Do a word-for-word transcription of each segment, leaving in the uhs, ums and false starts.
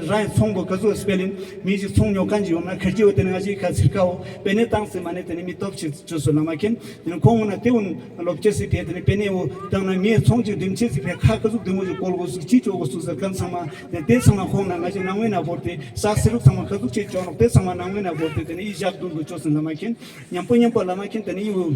རང་ཚོང་པོ་ག་ཟུག་སྤེལ་ཡིན། མི་ཞིག་ཚོང་ཉོ་མཁན་ཞིག་ཡོང་ན་ཁ་ཅིག་འོ་དེ་ནི་ང་ཞིག་ཁ་ཚིར་ཁ་འོ་པེ་ནེ་བཏང་སེ་མ་ནེ་དེ་ནི་མི་སྟོབས་ཆེ་ཅོས་སོ་ལ་མ་མཁན། དེ་ནི་ཁོང་འོ་ན་དེ་འོ་ན་ལོབ་ཅེས་སི་ཕི་དེ་ནི་པེ་ནེ་འོ་བཏང་ན་མིའི་ཚོང་ཅིག་འདེམ་ཅེས་སི་ཕི་ཁ་ག་ཟུག་དེ་མོ་ཞིག་བཀོལ་དགོས་སུག་ཅི་ཅོ་དགོས་སུག་ཟེར་མཁན་ཚང་མ་དེ་དེ་ཚང་མ་ཁོང་ན་ང་ཞིག་ནང་མེད་ན་བོར་ཏེ་ས་སི་རུག་ཚང་མ་ག་ཟུག་ཅིག་ཅོ་ནོག་དེ་ཚང་མ་ནང་མེད་ན་བོར་ཏེ་དེ་ནི་ཨི་ཞག་དུན་དུ་ཅོས་སོ་ལ་མ་མཁན། མཉམ་པོ་མཉམ་པོ་ལ་མ་མཁན་དེ་ནི་ཡུ་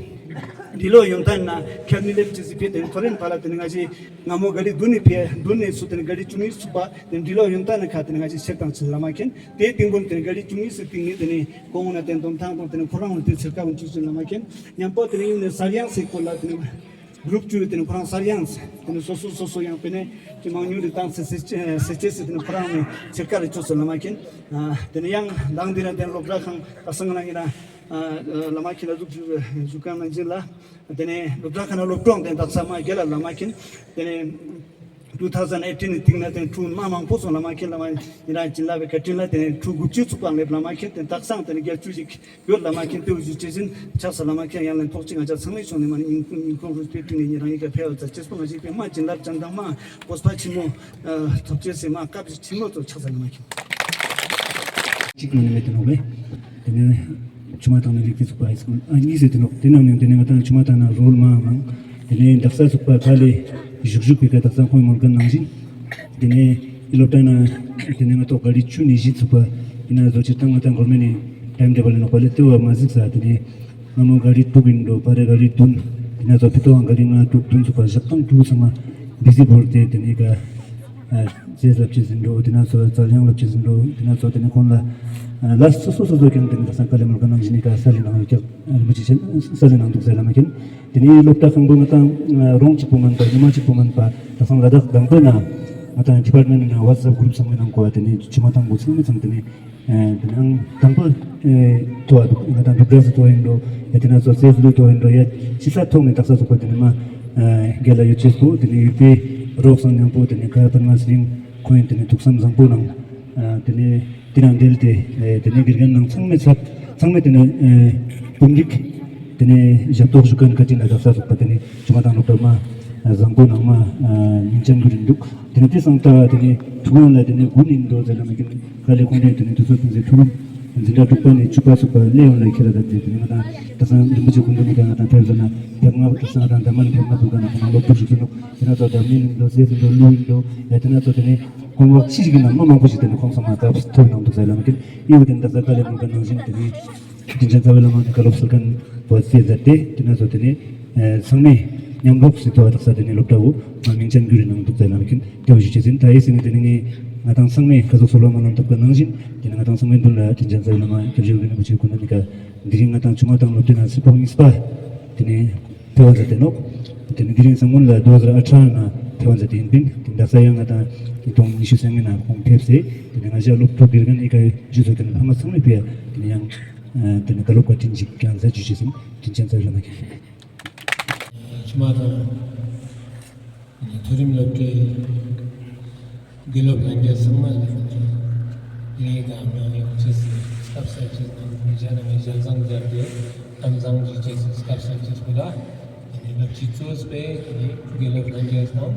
འདི་ལོ་ཡོང་ཐན་ན་ཁྱབ་ནི་ལེབ་ཅེས་སི་ཕི་དེ་ནི་ཐོ་རེན་ཕ་ལ་དེ་ནི་ང་ཞིག་ང་མོ་ག་རི་དུན་ནི་ཕི་དུན་ནི་སུ་དེ་ནི་ག་རི་ཅུང་ནི་སུ་པ་དེ་ནི་འདི་ལོ་ཡོང་ཐན་ན་ཁ་དེ་ནི་ང་ཞིག་ཆེར་བཏང་ཅེས་ལ་མ་མཁན། དེ་སྟེང་པོ་དེ་ནི་ག་རི་ཅུང་ངི་སི་སྟེང་ནི་དེ་ནི་ཁོང་ན་དེ་འདོན་ཐང་དང་དེ་ནི་ཁོ་རང་ལ་དེ་ཚེར་ཀ་བོ་ཅུ་ཅུ་ལ་མ་མཁན། མཉམ་པོ་དེ་ནི་ཡུ་ནི་སར་ཡང་སི་སྐོར་ལ་དེ་ནི་གུ་རུབ་ཅུ་དེ་ནི་ཁོ་རང་སར་ཡང་སི་དེ་ནི་སོ་སོ་སོ་སོ་ཡང་པེ་ནེ་ཅི་མང་ཉུང་རི་བཏང་སེ་སེ་ཅེས་སི་དེ་ནི་ཁོ་རང་ནི་ཚེར་ཀ་རི་ཅོས་སོ་ལ་མ་མཁན། དེ་ནི་ཡང་དང་དེ་ན་དེ་ནི་སློབ་གྲྭ་ཁང་ད་སང་ན་ཡིན་ན་ལ་མ་མཁན་ལ་ཟུག་ཞུ་ཞུ་མཁན་ན་ཇི་ལ། དེ་ནས་སློབ་གྲྭ་ཁང་ན་སློབ་གྲོགས་དེ་དག་ས་མ་རྒྱལ་ལ་ལ་མ་མཁན། དེ་ནས་two thousand eighteen ནི་སྟིང་ན་དེ་ཕྲུ་མ་མང་པོ་སོང་ལ་མ་མཁན་ལ་མ་ཡིན་རང་ཅིན་ལ་བའི་ཀ་ཏྲིན་ལ་དེ་ནས་ཕྲུ་དགུ་བཅུ་ཚུགས་པ་ལེབ་ལ་མ་མཁན་དེ་དག་སང་དེ་ནས་བརྒྱད་ཅུ་ཞིག་ཡོད་ལ་མ་མཁན་དེ་བཞུགས་ཅེས་ཟིན་ཆགས་ས་ལ་མ་མཁན་ཡང་ལན་ཐོག་ཅིག་ང་ཅག་ཚང་མའི་ཕྱོགས་ནས་མ་ནི་ཉིན་ཉིན་ཁོང་རུས་པའི་ཏིང་ནས་ཉིན་རང་ཡིན་ཀ་ཕེ་བ་ཙ་ཅེས་པོ་ང་ཅིག་པའི་མ་ཅིན་ལ་ཅང་དང་མ་གོ་སྤ་ཆེན་མོ་ཐོབ་ཅེས་སི་མ་སྐབས་ཆེན་མོ་ཚོ་ཆགས་ས་ལ་མ་མཁན། གཅིག་མ་ནི་མེད་དེ་ནོག་པས། དེ་ནས་ཆུ་མ་ཐང་ནས་རིག་པའི་ཚོགས་པ་ཧའི་སྐུལ་ཨ་གཉིས་ཟེར་དེ་ནོག། དེ་ནང་ནས་དེ་ནས་ང་ཏང་ཆུ་མ་ཐང་ན་རོལ་མ་མང་། དེ་ནས་དག་ས་ཚོགས་པ་ཁ་ལས་བཞུགས་བཞུགས་པའི་ཀ་དག་ས་ཁོང་མོལ་མཁན་ནང་བཞིན། དེ་ནས་སློབ་གྲྭ་ན་དེ་ནས་ང་ཏོག་ག་རི་བཅུ་ནས་བཞི་ཚུགས་པ་ཡིན་ན་བཟོ་ཅི་ཏང་ང་ཏང་གོར་མེན་ནས་ཊའིམ་ཊེ་བལ་ནོག་པ་ལས་དེ་བ་མ་གཟིགས་ས། དེ་ནས་སྔ་མོ་ག་རི་དྲུག་ཡིན་འགྲོ་པ་རེ་ག་རི་བདུན། དེ་ན་ཚོ་ཕི་ཏོ་ག་རི་ལྔ་དྲུག་བདུན་ཚུགས་པ་ཞག་དང་དྲུག་ཚང་མ་བི་ཟི་བོར་ཏེ་དེ་ནས་ཀ་རྩེས་ལབ་ཅེས་ཟིན་འགྲོ། དེ་ན་ཚོ་རྩལ་ཡང་ལབ་ཅེས་ཟིན་འགྲོ། དེ་ན་ཚོ་དེ་ནས་ཁོང་ལ་ལ་སོ་སོ་སོ་སོ་ཀྱང་དེ་ནས་ཁ་སང་ཀ་ལེ་མོལ་ཀ་ནང་བཞིན་ནི་ཀ་ས་ལེ་ནང་ཀྱག་རིན་པོ་ཆེ་ཆེན་ས་ལེ་ནང་འདུག་ཟེར་ལ་མ་མཁན། དེ་ནས་སློབ་གྲྭ་ཁང་པོ་ང་ཏང་རོང་གཅིག་པོ་མན་པ་ཉི་མ་གཅིག་པོ་མན་པ་ད་སང་ལ་དྭགས་དང་པོའི་ནང་ང་ཏང་ཌི་པཱར་མེན་ནང་ཝ་ཊི་སེབ་གུ་རུབ་ཚང་མའི་ནང་གོ་བ་དེ་ནས་ཆུ་མ་ཐང་པོ་ཚང་མའི་ཚང་དེ་ནས། དེ་ནང་དང་པོ་ཐོ་བ་འདུག་ང་ཏང་འདུག་འདྲ་སི་ཐོ་བ་ཡིན་འགྲོ། ཡ་དེ་ན་ཚོ་ཚེས་ལུས་ཐོ་བ་ཡིན་འགྲོ། ཡ་ཕྱི་ས་ཐོག་ནས་དག་ས་ཚུགས་པ་དེ་ནས་མ་རྒྱལ་ལ་ཡོད་ཅེས་པོ་དེ་ནས་ཡུལ་པའི་རོགས་སང་མཉམ་པོ་དེ་ནས་ཀ་པར་མ་སི་རིང་ཁོ་ཡིན་དེ་ནས་ཐུགས་བསམ་བཟང་པོ་ནང་དེ་ནས་དེ་ནང་འབྲེལ་ཏེ་དེ་ནས་དགེ་རྒན་ནང་ཚང་མའི་ཚབ་ཚང་མས་དེ་ནས་བུམ་རིགས་དེ་ནས་ཞབས་ཏོག་ཞུ་མཁན་ཁ་ཅིག་ན་དག་ས་ཚུགས་པ་དེ་ནས་ཆུ་མ་ཐང་སློབ་གྲྭ་མ་བཟང་པོ་ནང་མ་མིང་ཅན་གྱུར་ཡིན་འདུག། དེ་ནས་དེ་སང་ད་དེ་ནས་ཐུགས་སྣང་ལ་དེ་ནས་དགུ་ཡིན་འགྲོ་ཟེར་ལ་མ་མཁན་ཁ་ལས་ཁོང་ཁྲོས་དེ་ནས་དུས་ཚོད་ཐུང་ཟེར་ཐུགས་རིམ་འཛིན་གྲྭ་དྲུག་པ་ནས་བཅུ་པ་ཚུགས་པ་ལས་ཡོང་ལ་ཁྱེར་ལ་ད་དེ་དེ་ནས་ང་ཏང་ད་སང་རིན་པོ་ཆེ་སྐུ་མདུན་ནས་ཀ་ང་ཏང་ཕེབས་ཟེར་ན་ཕེབས་ང་བོ་དུ་སང་ང་ཏང་ད་མ་ནས་ཕེབས་ང་བོ་ཀ་ན་ཁོང་ང་སློབ་ཕྲུག་ཞིག་ཡིན་འདུག། དེ་ན་ཚོ་འཛམ་གླིང་ཡིན་འགྲོ་ཟས་ཡིན་འགྲོ་ལུག་ཡིན་འགྲོ་ཡ་དེ་ན་ཚོ་དེ་ནས་ཁོང་བ་ཕྱི་ཞིག་གི་ནང་མ་མང་པོ་ཞིག་དེ་ནས་ཁོང་ཚང་མ་སྐབས་ཐོབ་ཡོང་འདུག་ཟེར་ལ་མ་མཁན་ཨི་བོ་དེ་ནས་ད་ས་ཀ་ལས་མང་ཀ་ནང་བཞིན་དེ་ནས། དྲིན་ཅན་རྩ་བའི་བླ་མ་ནི་བཀའ་སློབ་སྩལ་མཁན་པོ་ཟེར་མཛད་དེ་དེ་ན་ཚོ་དེ་ནས་ཚང་མས་མཉམ་རོགས་སུ་ཐོ་བ་དག་ས་དེ་ནས་སློབ་གྲྭ་བོ་མ་མིང་ཅན་གྱུར་ཡིན་ནང་འདུག་ཟེར་ལ་མཁན་དེ་བོ་ཞུ་ཅེས་ཡིན། ད་ཨི་སི་ནི་དེ་ནས་ནི་ང་ཏང་ཚང་མས་ཀ་ཟུག་སོ་ལོ་མ་ལོན་ཐོབ་ཀ་ནང་བཞིན་དེ་ནས་ང་ཏང་ཚང་མའི་མདུན་ལ་དྲིན་ཅན་རྩ་བའི་བླ་མ་སྐྱབས་རྗེ་རིན་པོ་ཆེ་སྐུ་མདུན་ནི་ཀ་དེ་རིང་ང་ཏང་ཆུ་མ་ཐང་སློབ་དེ་ན་སི་པོག་གཉིས་པ་དེ་ནས་ཕེ་བ་མཛད་དེ་ནོག། དེ་ནས་དེ་རིང་སང་སྔོན་ལ་དོ་ཟེར་ཨ་ཁྲ་ན་ཕེ་བ་མཛད་དེ་ཡིན་པིན། དེ་ནས་དག་ས་ཡང་ང་ཏང་ཉིས་སྟོང་ཉི་ཤུ་སང་ངེ་ན་ཁོང་ཕེབས་སེ་དེ་ནས་ང་ཞ་སློབ་ཕྲུག་དགེ་རྒན་ཨི་ཀ་ཞུ་ཚོ་དེ་ནས་ཕ་མ་ཚང་མས་ཕེ་དེ་ནས་ཡང་། དེ་ནས་བཀའ་སློབ་བཀའ་དྲིན་ཅིག་ཀྱང་མཛད་ཞུ་ཅེས་ཡིན། དྲིན་ཅན་རྩ་བའི་བླ་མ་མཁྱེན། ཆུ་མ་ཐང་མཐོ་རིམ་སློབ་གྲྭའི་དགེ་སློབ་ལྷན་རྒྱས་ཚང་མ་ལ་དེ་ནས་དེ་རིང་ག་ང་ཡོང་ཅེས་སི་སྐབས་སལ་ཅེས་དང་མི་ཆ་ན་མི་ཞལ་བཟང་མཛད་དེ་གཏམ་བཟང་ཞུ་ཅེས་སི་སྐབས་སལ་ཅེས་པོ་ལ། དེ་ནས་སློབ་སྤྱི་གཙོས་པའི་དེ་ནས་དགེ་སློབ་ལྷན་རྒྱས་དང་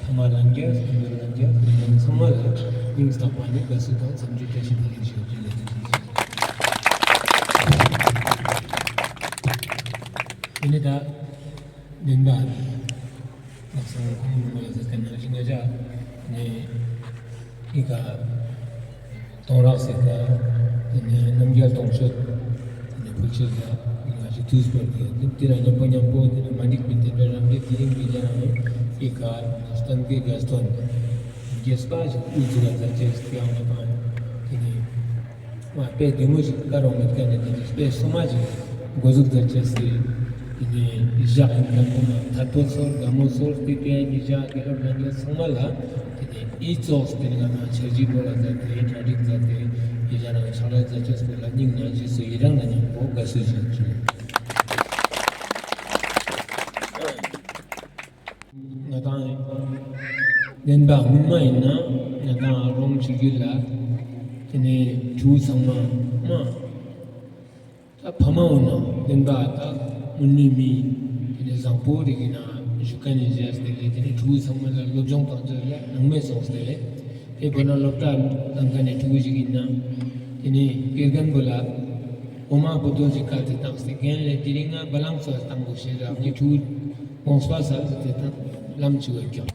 ཕ་མ་ལྷན་རྒྱས་སློབ་དཔོན་ལྷན་རྒྱས་དེ་ནས་ཚང་མ་ལ་སྙིང་ཐག་པ་ནས་དགའ་བསུ་དང་འཚམས་འདྲི་བཀྲ་ཤིས་བདེ་ལེགས་ཞུ་རྒྱུ་ལས། དེ་ནས་ད་བདེན་པ་ནག་སང་ཁོང་ནུ་མ་ལ་ཟེར་ཏེ་ནང་བཞིན་ང་ཅག་ནས་ཨི་ཀ་གཏོང་རག་ཟེར་ཀ་དེ་ནས་རྣམ་རྒྱལ་གཏོང་ཤོད་དེ་ནས་ཕུལ་ཤོད་ཀ་ང་ཅག་དུས་བར་གི་དེ་དེ་ར་མཉམ་པོ་མཉམ་པོ་དེ་ནས་མ་འགྲིག་པའི་དེ་འདྲ་རང་གི་དེ་རིང་གི་རྒྱ་ནང་ནས་ཨི་ཀ་སྟོན་གི་དགའ་སྟོན་རྒྱས་པ་ཞིག་དབུ་འཛུགས་ལ་མཛད་ཅེས་ཀྱང་མེད་པ་དེ་ནས་དཔེ་བདེ་མོ་ཞིག་བཀའ་རོགས་མེད་ཀ་ནས་དེ་ནས་དཔེ་སོ་མ་ཞིག་འགོ་འཛུགས་མཛད་ཅེས་སི་དེ་ནས་ཞག་ཡིན་ཀ་ཁོ་མ་ཐར་པོ་ཚོར་དགའ་མོ་ཚོར་ཏེ་དེ་ནས་ཞག་དགེ་སློབ་ལྷན་རྒྱས་ཚང་མ་ལ་དེ་ནས་ཨི་ཙོགས་དེ་ནས་ང་ཏང་འཆར་གཞི་པོ་ལ་མཛད་དེ་གྲ་སྒྲིག་མཛད་དེ་ཡི་ཞག་ནང་ཕྱག་ལས་མཛད་ཅེས་པོ་ལ་སྙིང་ནང་རྗེས་སུ་ཡི་རང་ལ་མཉམ་པོ་དགའ་བསུ་ཞུ་ཞུ། ང་ཏང་བདེན་པ་སྔོན་མ་ཡིན་ན་ང་ཏང་རོང་ཆུ་རྒྱུད་ལ་དེ་ནས་ཕྲུ་གུ་ཚང་མ་མ་ད་ཕ་མ་འོ་ན་བདེན་པ་ད་དངོས་གནས་མི་དེ་ནས་བཟང་པོ་རིག་གི་ན་བཞུགས་ཀ་ནས་བཞག་སྟེ་ལས་དེ་ནས་ཕྲུ་གུ་ཚང་མ་ལ་སློབ་སྦྱོང་བཏང་ཚོད་ལ་ནང་མེད་སོང་སྟེ་ལས། དེ་བོ་ན་སློབ་གྲྭ་ནང་ཁ་ནས་ཕྲུ་གུ་ཞིག་ཡིན་ན། དེ་ནས་དགེ་རྒན་པོ་ལ་འོ་མ་བུ་དོ་ཞིག་བཀལ་ཏེ་བཏང་སྟེ་རྒན་ལས་དེ་རིང་ང་བ་ལང་ཚོ་བཏང་དགོས་ཤེས་རག་ངས་ཕྲུ་གུ་དགོངས་པ་ས་ཟེར་ཏེ་ད་ལམ་ཆུ་བས་ཀྱང་།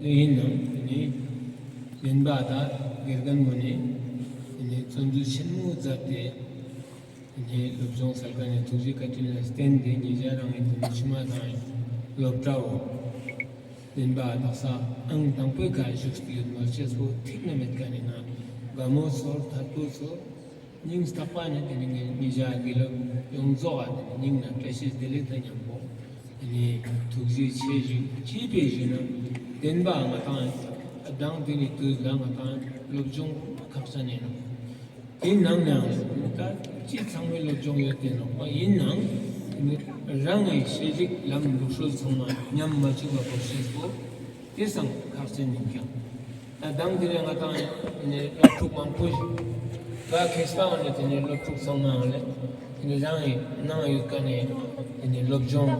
དེ་ཡིན་ནང་དེ་ནས་བདེན་པ་ད་དགེ་རྒན་པོ་ནས་དེ་ནས་བརྩོན་འགྲུས་ཆེན་མོ་མཛད་དེ། དེ་ནས་སློབ་སྦྱོང་སལ་ཁན་ནི་ཐུགས་རྗེ་བཀའ་དྲིན་ལ་བརྟེན་ཏེ་ཉེ་ཞ་རང་ངི་དེ་ནས་ཆུ་མ་དང་སློབ་གྲྭ་བོ་བདེན་པ་དག་ས་ཨང་དང་པོའི་ཁ་བཞུགས་ཏེ་ཡོད་མ་ཅེས་པོ་ཐིག་ནེ་མེད་ཁན་ནི་ང་དགའ་མོ་ཚོར་ཐད་པོ་ཚོར་སྙིང་ཐག་པ་ནས་དེ་ནས་ངས་ཉེ་ཞ་དགེ་སློབ་ཡོངས་རྫོགས་ཨ་དེ་ནས་སྙིང་ནས་བཀྲ་ཤིས་བདེ་ལེགས་དང་མཉམ་པོ། དེ་ནས་ཐུགས་རྗེ་ཆེ་ཞུ་ཅེས་པའི་ཞུ་ན་བདེན་པ་ང་དང་དང་དེ་ནས་དུས་ལ་ང་དང་སློབ་སྦྱོང་ཁག་ཅན་ཡིན་ནོག་དེའི་ནང་ནའང་ད་ཅི་ཚང་མའི་སློབ་སྦྱོང་ཡོད་དེ་ནོག་པ་ཡིན་ནའང་རང་ངི་ཤེས་རིག་ལམ་ལུགས་སྲོལ་ཚང་མ་ཉམས་མ་བཅུག་པ་བོར་ཤེས་པོ་དེ་སང་ཁག་ཅན་ཡིན་ཀྱང་། ད་དང་དེ་ནས་ང་དང་ནས་སློབ་ཕྲུག་མང་པོ་ཞིག་ག་ཁེས་པ་འོང་ནས་དེ་ནས་སློབ་ཕྲུག་ཚང་མའང་ལས་དེ་ནས་རང་ངི་ནང་ཡོད་ཀ་ནས་དེ་ནས་སློབ་སྦྱོང་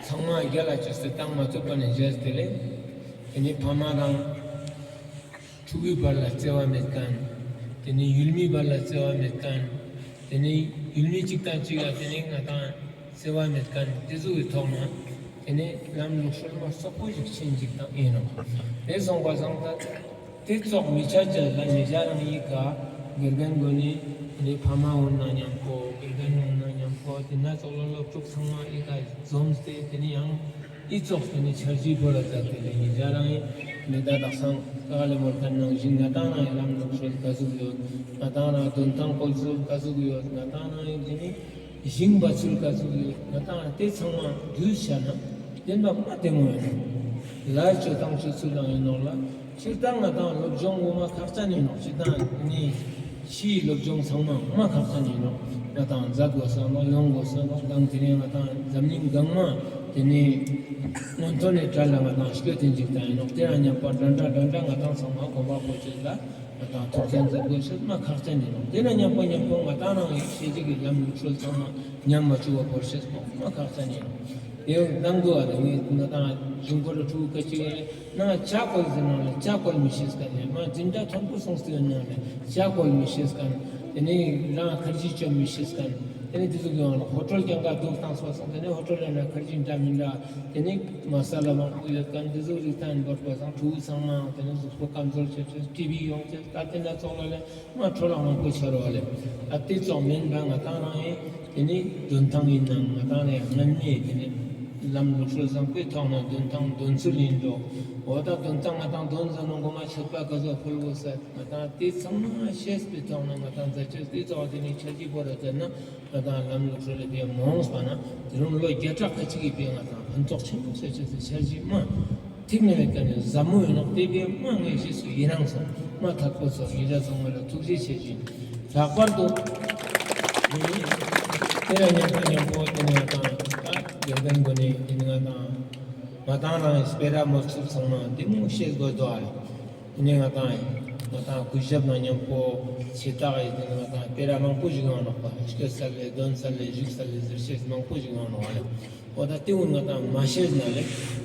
ཚང་མ་རྒྱལ་ལ་ཅོས་ཏེ་བཏང་མ་ཐུབ་པ་ནས་བཞེས་ཏེ་ལས་དེ་ནས་ཕ་མ་དང་ཕྲུ་གུའི་བར་ལ་བརྩེ་བ་མེད་ཁན། དེ་ནས་ཡུལ་མིའི་བར་ལ་བརྩེ་བ་མེད་ཁན། དེ་ནས་ཡུལ་མི་གཅིག་དང་གཅིག་ལ་དེ་ནས་ང་དང་བརྩེ་བ་མེད་ཁན་དེ་ཚོ་གི་ཐོག་ནས་དེ་ནས་ལམ་ལུགས་སྲོལ་མ་སོག་པོ་ཞིག་ཆེན་ཞིག་དང་ཡིན་ནོག་དེ་སོང་པ་སང་ད་དེ་ཙོགས་མི་ཆ་ཅེས་ལ་ཉེ་ཞ་རང་ཡི་ག་དགེ་རྒན་གོ་ནས་དེ་ནས་ཕ་མ་འོང་ན་མཉམ་པོ་དགེ་རྒན་འོང་ན་མཉམ་པོ་དེ་ན་ཙོགས་ལ་སློབ་ཕྲུག་ཚང་མ་ཡི་ག་འཛོམས་ཏེ་དེ་ནས་ཡང་འི་ཙོགས་དེ་ནས་འཆར་གཞི་བོ་ལ་མཛད་དེ་ལས་ཉེ་ཞ་རང་ཡི་མི་ད་དག་སང་ཀ་ལེ་མོལ་ཁན་ནང་བཞིན་ང་དང་རང་ཡི་ལམ་ལུགས་སྲོལ་ག་ཟུག་ཡོད། ང་དང་རང་དོན་ཐང་སྐོར་ཚུལ་ག་ཟུག་ཡོད། ང་དང་རང་ཡི་དེ་ནས་ཞིང་པ་ཚུལ་ག་ཟུག་ཡོད། ང་དང་རང་དེ་ཚང་མ་བསྡུས་བྱས་ན་བདེན་པ་མ་བདེ་མོ་ཡོད། ལ་ཅོ་དང་ཅོ་ཚུལ་ལ་ཡིན་ནོག་ལ། སྤྱིར་བཏང་ང་དང་སློབ་སྦྱོང་ངོ་མ་ཁག་ཅན་ཡིན་ནོག་སྤྱིར་བཏང་ནི་ཕྱིའི་སློབ་སྦྱོང་ཚང་མ་ངོ་མ་ཁག་ཅན་ཡིན་ནོག་ང་དང་མཛད་དགོས་ས་ནོག་ཡོང་དགོས་ས་ནོག་དང་དེ་ནས་ང་དང་འཛམ་གླིང་གང་མ་དེ་ནས་སྔོན་ཐོན་ནས་གྲལ་ལ་ང་དང་སྐྱོད་དེ་འཇུག་ད་ཡིན་ནོག་དེ་རང་མཉམ་པ་འདྲ་འདྲ་འདྲ་འདྲ་ང་དང་ཚང་མ་གོམ་པ་སྤོ་ཅེས་ལ་ང་དང་ཐུགས་བསམ་མཛད་དགོས་ཤེས་མ་ཁག་ཅན་ཡིན་ནོག་དེ་རང་མཉམ་པ་མཉམ་པོ་ང་དང་རང་ཡི་ཤེས་རིག་གི་ལམ་ལུགས་སྲོལ་ཚང་མ་ཉམས་མ་བཅུག་པ་བོར་ཤེས་མ་ཁག་ཅན་ཡིན་ནོག་དེ་ཡང་ནང་དུ་བ་ལ་ངས་ང་དང་གཞུང་སྐོར་ཕྲུ་གུ་ཁ་ཅིག་ལ་ནང་ལྕགས་བཀོལ་ཟེར་ནང་ལ་ལྕགས་བཀོལ་མི་ཤེས་ཁན་ནི་མ་འཛིན་གྲྭ་མཐོན་པོ་སོང་སྟེ་ཡོད་ནང་ལ་ལྕགས་བཀོལ་མི་ཤེས་ཁན། དེ་ནས་རང་ཁར་ཇི་བཅོམ་མི་ཤེས་ཁན། དེ་ནས་དེ་ཚོ་གི་ཡང་ཧོ་ཊལ་རྐྱང་ག་འདུག་བཏང་སོང་སོང་། དེ་ནས་ཧོ་ཊལ་ལ་ན་ཁར་ཇི་འདྲ་མི་འདྲ་དེ་ནས་མ་ས་ལ་མང་པོ་ཡོད་ཁན་དེ་ཚོ་རིགས་ཐན་འབོར་པ་སང་ཕྲུ་གུ་ཚང་མ་དེ་ནས་གཟུགས་པོ་ཀམ་ཛོར་ཆེ་ཆེ་ཊི་བི་ཡོང་ཆེ་ད་དེ་ན་ཚོགས་ལ་ལས། མ་འཕྲོ་བརླག་མང་པོ་ཆ་རོ་བ་ལེ། ཨ་དེ་ཙོགས་མེན་པ་ང་དང་རང་ཡིན། དེ་ནི་དོན་ཐང་ཡིན་ནང་ང་དང་ནི་སྔན་མའི་དེ་ནི་ལམ་ལུགས་སྲོལ་བཟང་པོའི་ཐོག་ནས་དོན་ཐང་དོན་ཚུལ་ཡིན་འགྲོ། འོ་ད་དོན་ཐང་ང་དང་དོན་བཟང་ནང་གོ་མ་ཆད་པ་ག་ཟོ་ཕུལ་དགོས་ས་ང་དང་དེ་ཚང་མ་ཤེས་པའི་ཐོག་ནས་ང་དང་མཛད་ཆེས་དེ་ཙོགས་དེ་ནི་ཆ་གི་བོ་ར་མཛད་ན་ང་དང་ལམ་ལུགས་སྲོལ་ལ་དེ་མོངས་པ་ན་དེ་རུང་ལོ་བརྒྱ་ཕྲག་ཁ་ཅིག་གི་བེ་ང་དང་ཕན་ཐོགས་ཆེན་པོ་ཆ་ཆེས་སི་ཆ་གི་མ། ཐིག་ནེ་མེད་ཀ་ནེ་ཟབ་མོ་ཡིན་ནོག་དེ་བས་མ་ངས་ཤེས་སུ་ཡི་རང་སོང་མ་ཐག་པོ་སོང་ཡི་ར་སོང་བ་ལ་ཐུགས་རྗེ་ཆེ་ཞུ། ལྷག་པར་དུ་དེ་ར་མཉམ་པོ་མཉམ་པོ་དེ་ནི་ང་དང་ད་དགེ་རྒན་གོ་ནི་དེ་ནི་ང་དང་ང་དང་རང་སྤེ་ར་མོལ་ཚུལ་ཚང་མ་དེ་མོ་ཤེས་དགོས་དོ་ཨ་ལེ། དེ་ནི་ང་དང་ང་དང་གུས་ཞབས་ན་མཉམ་པོ་ཆེ་ཐག་ཡི་དེ་ནི་ང་དང་སྤེ་ར་མང་པོ་ཞིག་ཡོང་ནོག་པ་སྐྱོད་ས་ལེ་འདོན་ས་ལེ་བཞུགས་ས་ལེ་ཟེར་ཤེས་མང་པོ་ཞིག་ཡོང་ནོག་ཨ་ལེ། འོ་ད་དེ་བོ་ང་དང་མ་ཤེས་ན་ལེ།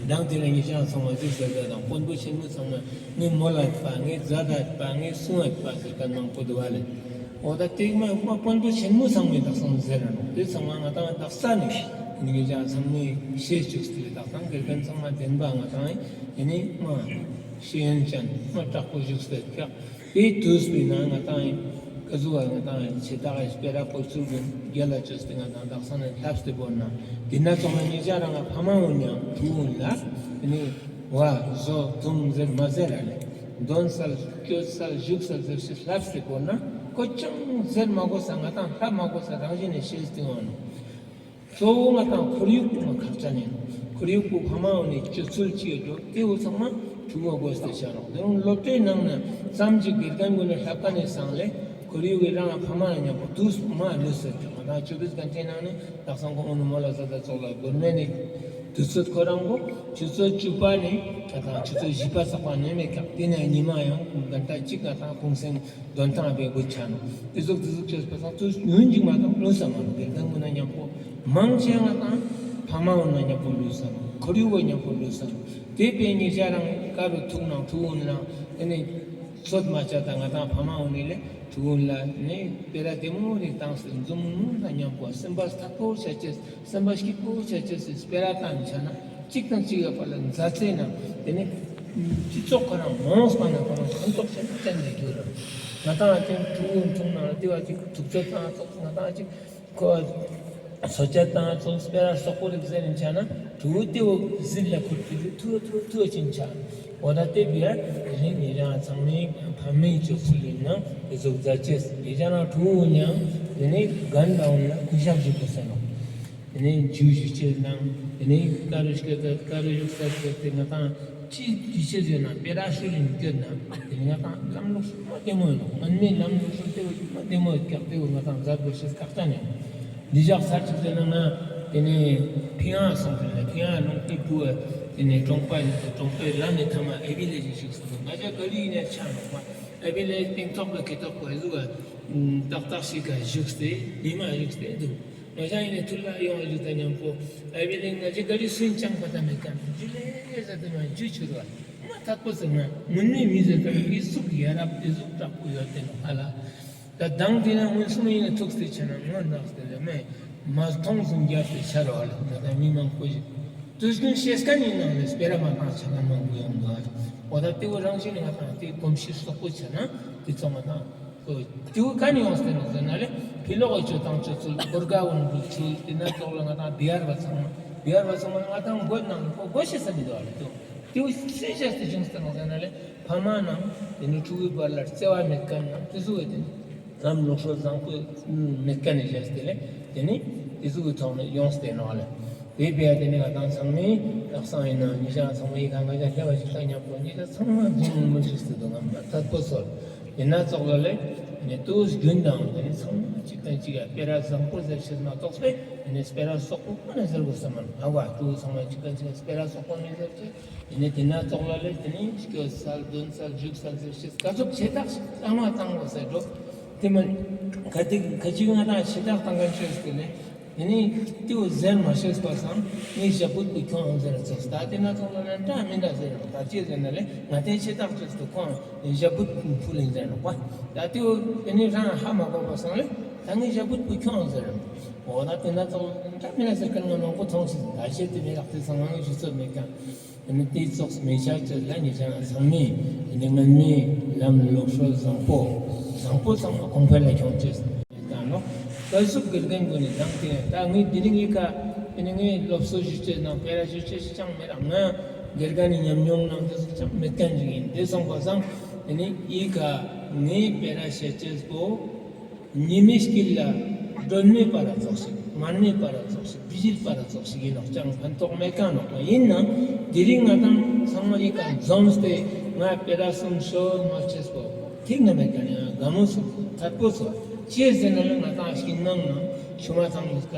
དང་དེ་ལ་ཉེ་ཞ་ཚང་མ་ཟེར་ཟེར་ད་དང་དཔོན་པོ་ཆེན་མོ་ཚང་མ་ངའི་མོལ་ལ་ཡོད་པ་ངའི་མཛད་ད་ཡོད་པ་ངའི་གསུང་ཡོད་པ་ཟེར་ད་མང་པོ་འདུག་བ་ལེ། འོ་ད་དེ་མ་མ་དཔོན་པོ་ཆེན་མོ་ཚང་མས་དག་སང་ཟེར་ར་ནོག་དེ་ཚང་མ་ང་དང་དག་ས་ནས་ཉེ་ཞ་ཚང་མས་ཤེས་བཅུག་སྟེ་དག་སང་དགེ་རྒན་ཚང་མ་བདེན་པ་ང་དང་ཡིན་ནི་མ་ཤེས་ཡོན་ཅན་མ་དྲག་པོ་བཞུགས་སྟེ་ཀྱག་དེའི་དུས་པའི་ནང་ང་དང་ཡིན། ཀ་ཟུག་བ་ང་དང་ཡིན་ཆེ་ཐག་ཡིན་སྤེ་ར་བཀོལ་ཚུལ་གྱི་རྒྱལ་ལ་བཅོས་ཏེ་ང་དང་དག་ས་ནས་ལྷབས་ཏེ་བོར་ན། དེ་ན་ཚོགས་ན་ཉེ་ཞ་རང་ང་ཕ་མ་འོན་ཡང་ཕྲུ་གུ་འོན་ལ། དེ་ནི་བ་བཟོ་དུང་ཟེར་མ་ཟེར་ར་ལེ། འདོན་ས་སྐྱོད་ས་བཞུགས་ས་ཟེར་ཤེས་ལྷབས་ཏེ་བོར་ན། ཁོ་ཅང་ཟེར་མ་དགོས་ས་ང་དང་ལྷབ་མ་དགོས་ས་རང་བཞིན་ནས་ཤེས་ཏེ་འོང་ནོག་གཙོ་བོ་ང་དང་ཁོར་ཡུག་པོ་མ་ཁག་ཅན་ཡིན། ཁོར་ཡུག་པོ་ཕ་མ་འོ་ནི་སྤྱོད་ཚུལ་ཅི་ཡོད་འགྲོ་དེ་བོ་ཚང་མ་ཕྲུ་གུ་དགོས་ཏེ་ཆ་རོགས། དེ་རུང་སློབ་གྲྭའི་ནང་ན་ཙམ་ཅིག་དགེ་རྒན་གུན་ནི་ལྷབ་ཁན་ནི་སང་ལེ་ཁོར་ཡུག་གི་རང་ཕ་མ་ལ་མཉམ་པོ་དུས་མ་ལུས་ཟེར་ཏེ་ང་དང་ཆོས་པའི་དགའ་སྟོན་ནང་ནི་དག་སང་ཁོང་འོ་ནི་མོ་ལ་ཟ་ད་ཙོགས་ལ་དགོན་མེད་ནི་དུས་ཚོད་ཁོ་རང་གོ་ཆུ་ཚོད་བཅུ་པ་ནི་ང་དང་ཆུ་ཚོད་བཞི་པ་ཚག་པ་ནི་མེད་ཀྱག་དེ་ནས་ཉི་མ་ཡང་གུང་གན་ཏ་གཅིག་ང་དང་གུང་སེང་དོན་ཐང་བའི་དགོས་ཆ་ནོག་དེ་ཟུག་དེ་ཟུག་ཆོས་པ་སང་དུས་ཡུན་ཅིག་མ་དང་ལུས་ས་མ་ནོག་དགེ་རྒན་གུན་ན་མཉམ་པོ་མང་ཆེ་ང་དང་ཕ་མ་འོ་ན་མཉམ་པོ་ལུས་ས་ནོག་ཁོར་ཡུག་གི་ཉམ་པོ་ལུས་སོང་། དེ་བས་ཉེ་ཞ་རང་ཀ་རུ་ཐུག་ནང་ཕྲུ་གུ་ལ་ཨེ་ནི་ཚོད་མ་ཆ་ད་ང་ཏང་ཕ་མ་འོ་ནི་ལེ་ཕྲུ་གུ་ལ་ནི་སྤེ་ར་དེ་མོ་རིག་བཏང་སྟེ་འཛུམ་དམུལ་དང་ཉམ་པོ་སེམས་པ་ཐག་པོ་ཆ་ཅེས་སེམས་པ་སྐྱིད་པོ་ཆ་ཅེས་སི་སྤེ་ར་བཏང་ཆ་ན་གཅིག་དང་གཅིག་གི་བར་ལ་མཛའ་བརྩེ་ན་དེ་ནི་སྤྱི་ཚོགས་ཁོ་རང་མོངས་པ་ན་ཁོ་རང་ཕན་ཐོགས་ཆེན་པོ་བསྟན་ཏེ་འགྱུར་ར། ང་ཏང་ཨ་ཅིག་ཕྲུ་གུ་འཁྲུངས་ན་དེ་བ་ཅིག་ཐུག་ཚོད་བཏང་ཚོགས་ང་ཏང་ཨ་ཅིག་ཁོ་སོ་ཆ་དང་ཚོ་སྤེ་ར་སོག་པོ་རིག་ཟེར་ན་ཆ་ན་ཕྲུ་གུ་དེ་བོ་ཟིལ་ལ་ཁུར་ཏེ་ཐུ་ཐུ་ཐུ་ཅིན་ཆ། འོ་ད་དེ་བི་ཡ་དེ་ནི་ཉེ་རང་ཚང་མའི་ཕ་མའི་ཅོ་ཚུལ་ཡིན་ན་དེ་ཟུག་མཛའ་ཅེས་ཉེ་རང་ཕྲུ་གུ་ཉང་དེ་ནི་གན་ལ་འོང་ན་གུས་ཞབས་ཞུ་དགོས་ས་ནོག། དེ་ནས་ཇུས་ཞུ་ཅེས་དང་དེ་ནས་ཀ་རུ་ཞུ་ཅེས་ཀ་རུ་ཞུ་ས་ཟེར་ཏེ་ང་ཏང་ཅི་ཇུས་ཅེས་ཡོད་ན་སྤེ་ར་ཤུལ་ལ་སྐྱོད་ན་དེ་ནས་ང་ཏང་ལམ་ལུགས་སྲོལ་མ་བདེ་མོ་ཡོད་ནོག། སྔོན་མའི་ལམ་ལུགས་སྲོལ་དེ་བོ་མ་བདེ་མོ་ཡོད་ཀྱག། དེ་བོ་ང་ཏང་མཛད་དགོས་ཤེས་ཁག་ཅན་ཡོད། འདི་ཞག་ཚར་ཅིག་ཟེར་ན་ང་དེ་ནས་ཕིང་ཨ་སོང་ཟེར་ནས་ཕིང་ཨ་ལུང་སྟེ་བུ་དེ་ནས་གྲོང་པ་ཡིན་ཏེ་གྲོང་པའི་ལམ་ནས་ཐ་མ་ཨེ་བི་ལེ་ཇི་ཞིག་སོང་ང་ཅག་ག་ལི་ཡིན་ནས་ཆ་ནོག་པ། ཨེ་བི་ལེ་ཇི་སྟེང་ཐོག་གི་ཁེ་ཐོག་པ་ཟུག་ཏག་ཏག་ཞིག་ག་བཞུགས་ཏེ་ལི་མ་བཞུགས་ཏེ་འདུག། ང་ཞ་ཡིན་ནས་ཐུར་ལ་ཡོང་བ་ཞུ་ད་ཉམ་པོ་ཨ་བི་ལེ་ང་ཅི་ག་རི་སུན་ཅང་པ་ད་མེད་ཀྱང་ཇུ་ལེ་ཟ་དེ་མ་ཇུ་ཆུར་བ་མ་ཐག་པོ་ཟེར་ན་མུན་ནི་མི་ཟེར་ད་ཨི་ཟུག་ཡ་རབས་ཨི་ཟུག་དྲག་པོ་ཡོད་དེ་ནོ་ཧ་ལ། ད་དང་དེ་ན་མུན་སུམ་ཡིན་ན་ཐུག་སྟེ་ཆ་ན་ངོ་ནག་སྟེ་ལེ་མེ་མ་མཐོང་སུམ་རྒྱབ་སྟེ་ཆ་རོ་ཧ་ལ། ད་ད་མི་མང་པོ་ཞིག་དུས་རྒྱུན་ཤེས་མཁན་ཡིན་ནང་ལས་སྤེ་ར་མ་བཏང་ཆ་ན་མང་པོ་ཡོང་འདུག་ཨ། འོ་ད་དེ་བོ་རང་བཞིན་ང་ཏང་དེ་གོམས་གཤིས་སོག་པོ་ཆ་ན་དེ་ཚོ་ང་ཏང་དེ་བོ་ག་ནས་ཡོངས་ཏེ་ནོག་ཟེར་ན་ལེ། ཕི་ལོག་གི་ཆོས་དང་ཆོས་ཚུལ་གུར་དགའ་བོ་འདུག་ཚུལ་དེ་ན་ཙོགས་ལ་ང་ཏང་བི་ཧར་བ་ཚང་མ་བི་ཧར་བ་ཚང་མ་ང་ཏང་དགོས་ནང་ལ་ཁོ་དགོས་ཤེས་ས་མི་འདུག་ཨ་ལེ། དེ་བོ་སུས་བྱས་ཏེ་བྱུང་སྟེ་ནོག་ཟེར་ན་ལེ། ཕ་མ་ནང་དེ་ནི་ཕྲུ་གུའི་བར་ལ་བརྩེ་བ་མེད་མཁན་ནང་དེ་ཚོ་བས་དེ་ནི་ལམ་ལུགས་སྲོལ་བཟང་པོ་མེད་མཁན་ནི་བྱས་ཏེ་ལེ། དེ་ནི་དེ་ཚོ་གི་ཐོག་ནས་ཡོངས་ཏེ་ནོག་ཨ་ལེ། དེ་བས་དེ་ནི་ང་ཏང་ཚང་མའི་ལག་སང་ཡིན་ན་ཉེ་ཞ་ཚང་མའི་གང་ག་ཞ་ལེ་བ་ཞིག་ཏང་ཉམ་པོ་ཉེ་ཞ་ཚང་མ་འཛུམ་དམུལ་དམུལ་ཞིག་སྟེ་འདུག་ང་མ་ཐད་པོ་ཚོར་ཡིན་ན་ཙོགས་ལ་ལེ། ནི་དུས་རྒྱུན་དང་དེ་ནི་ཚང་མ་གཅིག་དང་གཅིག་ཡ་སྤེ་ར་བཟང་པོ་ཟེར་ཤེས་མ་གཏོགས་པས་དེ་ནི་སྤེ་ར་སོག་པོ་ཁོ་ན་ཟེར་དགོས་ས་མ་ནོག་ཨ་བ། ཕྲུ་གུ་ཚང་མ་གཅིག་དང་གཅིག་ཡ་སྤེ་ར་སོག་པོ་མི་ཟེར་ཅེས། དེ་ནས་དེ་ན་ཙོགས་ལ་ལེ་དེ་ནས་སྐྱོད་སལ་འདོན་སལ་བཞུགས་སལ་ཟེར་ཤེས་ག་ཚོད་ཆེ་ཐག་ཞིག་བཏང་མ་བཏང་བ་ཟེར་འགྲོ། དེ་མ་ག་དེ་ག་ཅིག་ང་ཏང་ཆེ་ཐག་བཏང་མཁན་ཆོས་དེ་ནས་དེ་ནས་དེ་བོ་ཟེར་མ་ཤེས་པ་སང་ངའི་ཞབས་བུད་པོ་ཁྱོང་ཟེར་ཚོགས། ད་དེ་ན་ཙོགས་ལ་ལེ་འདྲ་མི་འདྲ་ཟེར་རོ། ད་ཅི་ཟེར་ན་ལེ་ང་དེ་ཆེ་ཐག་ཆོས་དེ་ཁོང་ཞབས་བུད་ཕུལ་ལེན་ཟེར་རོ་པ། ད་དེ་བོ་དེ་ནས་རང་ཧ་མ་གོ་བ་སང་ལེ་ད་ངའི་ཞབས་བུད་པོ་ཁྱོང་ཟེར་རོ། འོ་ད་དེ་ན་ཙོགས་འདྲ་མི་འདྲ་ཟེར་མཁན་ང་མང་པོ་མཐོང་ཤེས། ད་ཆེ་དེ་མི་རག་དེ་སང་ང་ཞུ་ཚོད་མེད་ཀྱང་། དེ་ནི་དེ་ཙོགས་མེད་ཆ་ཅོ་ལ་ཉེ་ཞ་ཚང་མས་དེ་ནི་སྔོན་མའི་ལམ་ལུགས་སྲོལ་བཟང་པོ་བཟང་པོ་ཚང་མ་གོང་འཕེལ་ལ་ཁྱོང་ཅེས་དང་ནོ། ཀ་ཟུག་དགེ་རྒན་གུན་ནི་དང་དེ་ད་ངའི་དེ་རིང་ཡི་ཀ་དེ་ནི་ངའི་སློབ་གསོ་ཞུ་ཅེས་ནང་སྤེ་ར་ཞུ་ཅེས་ཅང་མེད་ར། ང་དགེ་རྒན་ནི་ཉམས་མྱོང་ནང་དེ་ཟུག་ཅང་མེད་མཁན་ཞིག་ཡིན། དེ་སོང་པ་སང་དེ་ནི་ཡི་ཀ་ངའི་སྤེ་ར་བཤད་ཅེས་པོ། ཉི་མའི་དཀྱིལ་ལ་སྒྲོན་མེ་སྤར་ར་ཙོགས་ཤིག་མར་མེ་སྤར་ར་ཙོགས་ཤིག་བི་ཇིལ་སྤར་ར་ཙོགས་ཤིག་ཡིན་ནོག་ཅང་ཕན་ཐོགས་མེད་མཁན་ནོག་པ། ཡིན་ནའང་དེ་རིང་ང་ཏང་ཚང་མ་ཡི་ཀ་འཛོམས་ཏེ་ང་སྤེ་ར་གསུམ་ཤོད་ནོག་ཅེས་པོ་ཐིག་ན་མེད་མཁན་ཡང་དགའ་མོ་སོང་ཐད་པོ་སོང་། ཅི་ཟེར་ན་ལེ་ང་ཏང་ཤིང་ནང་ན་ཆུ་མ་ཚང་མི་ཀ་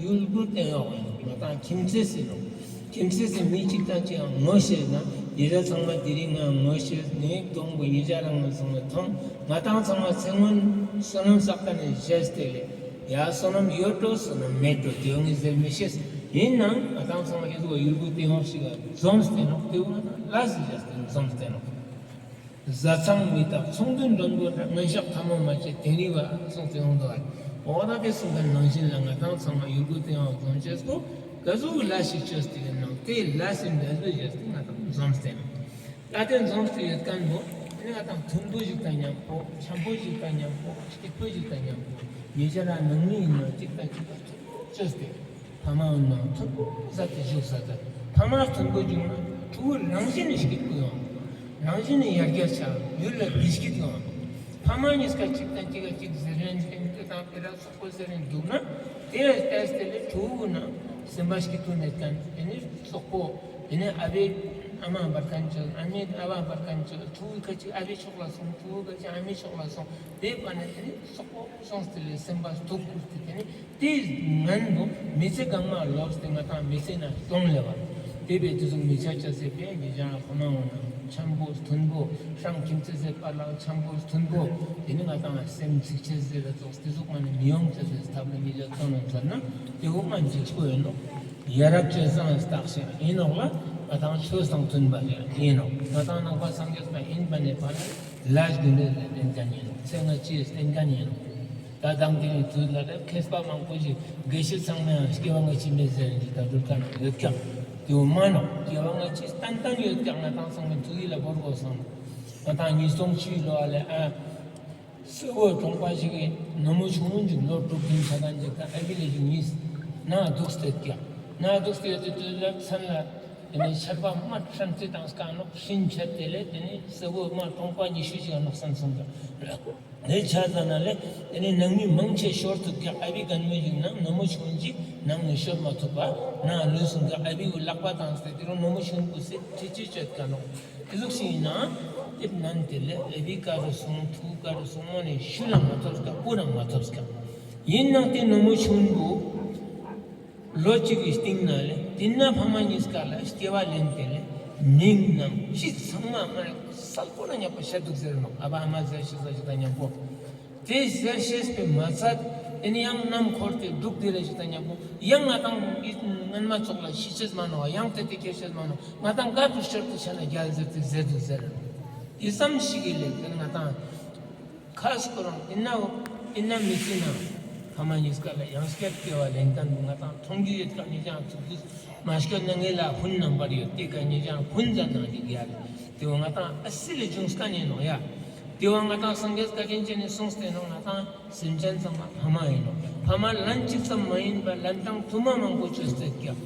ཡུལ་གུ་སྟེང་འོག་ཡིན་ནོག། ང་ཏང་ཁྱིམ་མཚེས་ཡིན་ནོག། ཁྱིམ་མཚེས་སི་མི་གཅིག་དང་གཅིག་ཡང་ངོ་ཤེས་ན་ཉེ་ཞ་ཚང་མ་དེ་རིང་ང་ངོ་ཤེས་ནས་གདོང་པོ་ཉེ་ཞ་རང་ང་ཚང་མ་མཐོང་། ང་ཏང་ཚང་མ་ཚེ་སྔོན་བསོད་ནམས་བསགས་ཀ་ནས་བཞེས་ཏེ་ལེ་ཡ་བསོད་ནམས་ཡོད་འགྲོ་བསོད་ནམས་མེད་འགྲོ་དེ་ཡོང་ངེས་ཟེར་མི་ཤེས། ཡིན་ནའང་ང་ཏང་ཚང་མ་ཡིན་ཟུག་ཡུལ་གུ་སྟེང་འོག་ཞིག་ག་འཛོམས་ཏེ་ནོག། དེ་བོ་ང་ཏང་ལ་ཟེར་བཞེས་ཏེ་འཛོམས་ཏེ་ནོག། བཟའ་ཚང་མི་རྟག་ཚོང་དོན་མགྲོན་པོ་འདྲ། ངན་ཞག་ཐ་མོ་མ་བྱེད་དེང་རི་བ་གསུངས་ཏེ་ཡོང་འདུག་ཨ། འོ་ན་དེ་གསུངས་པའི་ནང་བཞིན་ལ་ང་ཏང་ཚང་མ་ཡུལ་གུ་སྟེང་འོག་འཛོམས་ཅེས་པོ་ག་ཟུག་གི་ལས་ཤིག་ཅོས་ཏེ་ཡིན་ནང་དེ་ལས་སི་འབྲས་བུ་བཞེས་ཏེ་ང་ཏང་འཛོམས་ཏེ་ཡིན། ད་དེ་འཛོམས་ཏེ་ཡོད་མཁན་པོ་དེ་ང་ཏང་མཐུན་པོ་ཞིག་དང་མཉམ་པོ་འཆམ་པོ་ཞིག་དང་མཉམ་པོ་སྐྱིད་པོ་ཞིག་དང་མཉམ་པོ་ཉེ་ཞ་རང་ནང་མི་ཡིན་ན་གཅིག་དང་གཅིག་ག་མཐུན་པོ་ཅོས་ཏེ། ཕ་མ་ནང་མཐུན་པོ་ཟ་སྟེ་བཞུགས་ས་དང་ཕ་མ་མཐུན་པོ་བྱུང་ན་ཕྲུ་གུ་རང་བཞིན་ནས་སྐྱིད་པོ་ཡོང་། རང་བཞིན་ནས་ཡར་རྒྱས་ཆགས། ཡུལ་ལ་བདེ་སྐྱིད་ཡོང་། ཕ་མ་གཉིས་ཀ་གཅིག་དང་གཅིག་ག་གཅིག་ཟེར་རན་ཏེ་དང་སྤེ་ར་སོག་པོ་ཟེར་རན་འདུག་ན་དེ་ལ་བལྟས་ཏེ་ལས་ཕྲུ་གུ་ན་སེམས་པ་སྐྱིད་པོ་མེད་མཁན་དེ་ནི་སོག་པོ་དེ་ནི་ཨ་བའི་ཨ་མ་འབར་མཁན་ཅོ་ཨ་མའི་ཨ་བ་འབར་མཁན་ཅོ་ཕྲུ་གུ་ཁ་ཅིག་ཨ་བའི་ཕྱོགས་ལ་སོང་ཕྲུ་གུ་ཁ་ཅིག་ཨ་མའི་ཕྱོགས་ལ་སོང་དེ་པ་ན་དེ་ནི་སོག་པོ་སོང་སྟེ་ལས་སེམས་པ་སྡུག་ཁུར་ཏེ་དེ་ནི། དེ་ངན་པོ་མི་ཚེ་གང་མ་ལོབས་ཏེ་ང་ཏང་མི་ཚེ་ན་སྟོང་ལེ་བ། དེ་བས་དེ་ཟུག་མི་ཆ་ཆ་ཟེར་བས་ཉེ་ཞ་ཕ་མ་འོ་ན་འཆམ་པོ་མཐུན་པོ་ཧྲང་ཁྱིམ་མཚེས་ཟེར་པ་ལ་འཆམ་པོ་མཐུན་པོ་དེ་ནི་ང་ཏང་སེམས་ཚིག་ཆེ་ཟེར་ར་ཙོགས་དེ་ཟུག་མ་ནི་མི་ཡོང་ཆ་ཟེར་ཐབས་ལ་ཉེ་ཞ་ཚོ་ན་མཛད་ན་དེ་འོ་མ་འཇིགས་པོ་ཡོད་ནོག། ཡ་རབས་ཆོས་བཟང་རྟགས་ཤིག་ཨིན་ནོག་ལ། ང་དང་ཆོས་དང་མཐུན་པ་ཞིག་ཨིན་ནོག། ང་དང་ནང་པ་སངས་རྒྱས་པ་ཨིན་པ་ནེ་ཕར་ལ་ལས་རྒྱུ་འབྲས་ལ་བརྟེན་ཁན་ཨིན་ནོག། ཚེ་སྔ་ཕྱི་ཡི་བརྟེན་ཁན་ཨིན་ནོག། ད་དང་དེ་ནི་དུས་ལ་ལ་མཁས་པ་མང་པོ་ཞིག་དགེ་བཤེས་ཚང་མའང་སྐྱེ་བ་སྔ་ཕྱི་མེད་ཟེར་ཏེ་ད་སྒྲུབ་ཁན་ཡོད་ཀྱག། དེ་བོ་མན་ནོག། སྐྱེ་བ་སྔ་ཕྱི་ཏན་ཏན་ཡོད་ཀྱག། ང་དང་ཚང་མའི་ཐུགས་ཡིད་ལ་བོར་དགོས་སོང་། ང་དང་ཉིས་སྟོང་བཅུའི་ལོ་ལ་ཨ་སེར་པོ་གྲོང་པ་ཞིག་གི་ནུ་མོ་ཆུང་ངུན་ཞིག་ལོ་དྲུག་བདུན་ཆ་ཁན་ཞིག་དང་ཨ་བི་ལེ་ཞིག་གཉིས་ནང་དུག་སྟེ་ཀྱག། ནང་དུག་སྟེ་ཡོད་དེ་དུས་ལ་མཚན་ལ་དེ་ནེ་ཆར་པ་མ་ཁྲམ་ཙེ་དང་སྐ་ནོག། ཤིང་ཆད་དེ་ལེ་དེ་ནེ་སེར་པོ་མ་གྲོང་པ་ཉི་ཤུ་ཞིག་ནོག་སན་སོང་ཀྱག། ལེ་ཆ་ཙ་ན་ལེ་དེ་ནེ་ནང་མི་མང་ཆེ་ཤོར་ཐུག་ཀྱག། ཨ་བི་གན་མེ་ཞིག་ནང་ནུ་མོ་ཆུང་ངུན་ཞིག་ནང་ནེ་ཤོར་མ་ཐུབ་པ་ནང་ལུས་སོང་ཀྱག། ཨ་བི་བོ་ལག་པ་བཏང་སྟེ་དེ་རུ་ནུ་མོ་ཆུང་ངུན་སེ་ཁྲིད་ཅི་ཅོད་ཀ་ནོག། དེ་ཟུག་ཞིག་ཨིན་ན་དེབ་ནན་དེ་ལེ་ཨ་བི་ཀ་རུ་སོང་ཐུག་ཀ་རུ་སོང་མ་ནེ་ཤུ་ལ་མ་ཐོབ་ཀ་པུ་རང་མ་ཐོབ་ཀ། ཨིན་ནང་དེ་ནུ་མོ་ཆུང་ངུན་བོ་ལོ་གཅིག་གི་སྟིང་ནེ་ལེ་དེ་ན་ཕ་མ་གཉིས་ཀ་ལ་སྐྱེ་བ་ལེན་ཏེ་ལེ་མིང་ནང་ཅི་ཚང་མ་མ་ནེ་སལ་པོ་ན་ཉམ་པོ་ཤད་དུག་ཟེར་ནོག། ཨ་བ་ཨ་མ་ཟེར་ཤེས་ས་ཞིག་དང་ཉམ་པོ། དེ་ཟེར་ཤེས་པའི་མ་ཚད་དེ་ནེ་ཡང་ནམ་འཁོར་ཏེ་འབྲུག་དེ་རེ་ཞིག་དང་ཉམ་པོ་ཡང་ང་དང་སྔན་མ་ཙོགས་ལ་ཤི་ཅེས་མ་ནོག། ཡང་དེ་དེ་ཁྱེར་ཅེས་མ་ནོག། ང་དང་ག་དུ་ཤར་དུ་ཆ་ན་རྒྱལ་ཟེར་ཏེ་ཟེར་དུག་ཟེར། དེ་ཙམ་ཞིག་གི་ལེ་དེ་ནེ་ང་དང་ཁ་སྐོར་རང་ཨིན་ན་ཨིན་ན་མི་ཚེ་ན་ཕ་མ་གཉིས་ཀ་ལ་ཡང་སྐྱར་སྐྱེ་བ་ལེན་ཁན་བོ་ང་དང་མཐོང་རྒྱུ་ཡོད་ཀ། ཉེ་ཞ་ཚུགས་དུས་མ་སྐྱོད་ན་ངེ་ལ་ཧུན་རྣམ་པར་ཡོད་དེ་ཀ་ཉེ་ཞ་ཧུན་ཛད་ནང་ཞིག་ཡ་ལེ། དེ་བོ་ང་དང་ཨ་སི་ལེ་ཇུང་སྐ་ནེ་ནོག་ཡ། དེ་བོ་ང་དང་སངས་རྒྱས་བཀའ་དྲིན་ཅན་ནི་གསུངས་ཏེ་ནོག། ང་དང་སེམས་ཅན་ཚང་མ་ཕ་མ་ཨིན་ནོག། ཕ་མ་ལན་གཅིག་ཙམ་མ་ཨིན་པ་ལན་གྲངས་དུ་མ་མང་པོ་ཅོས་ཏེ་ཀྱག།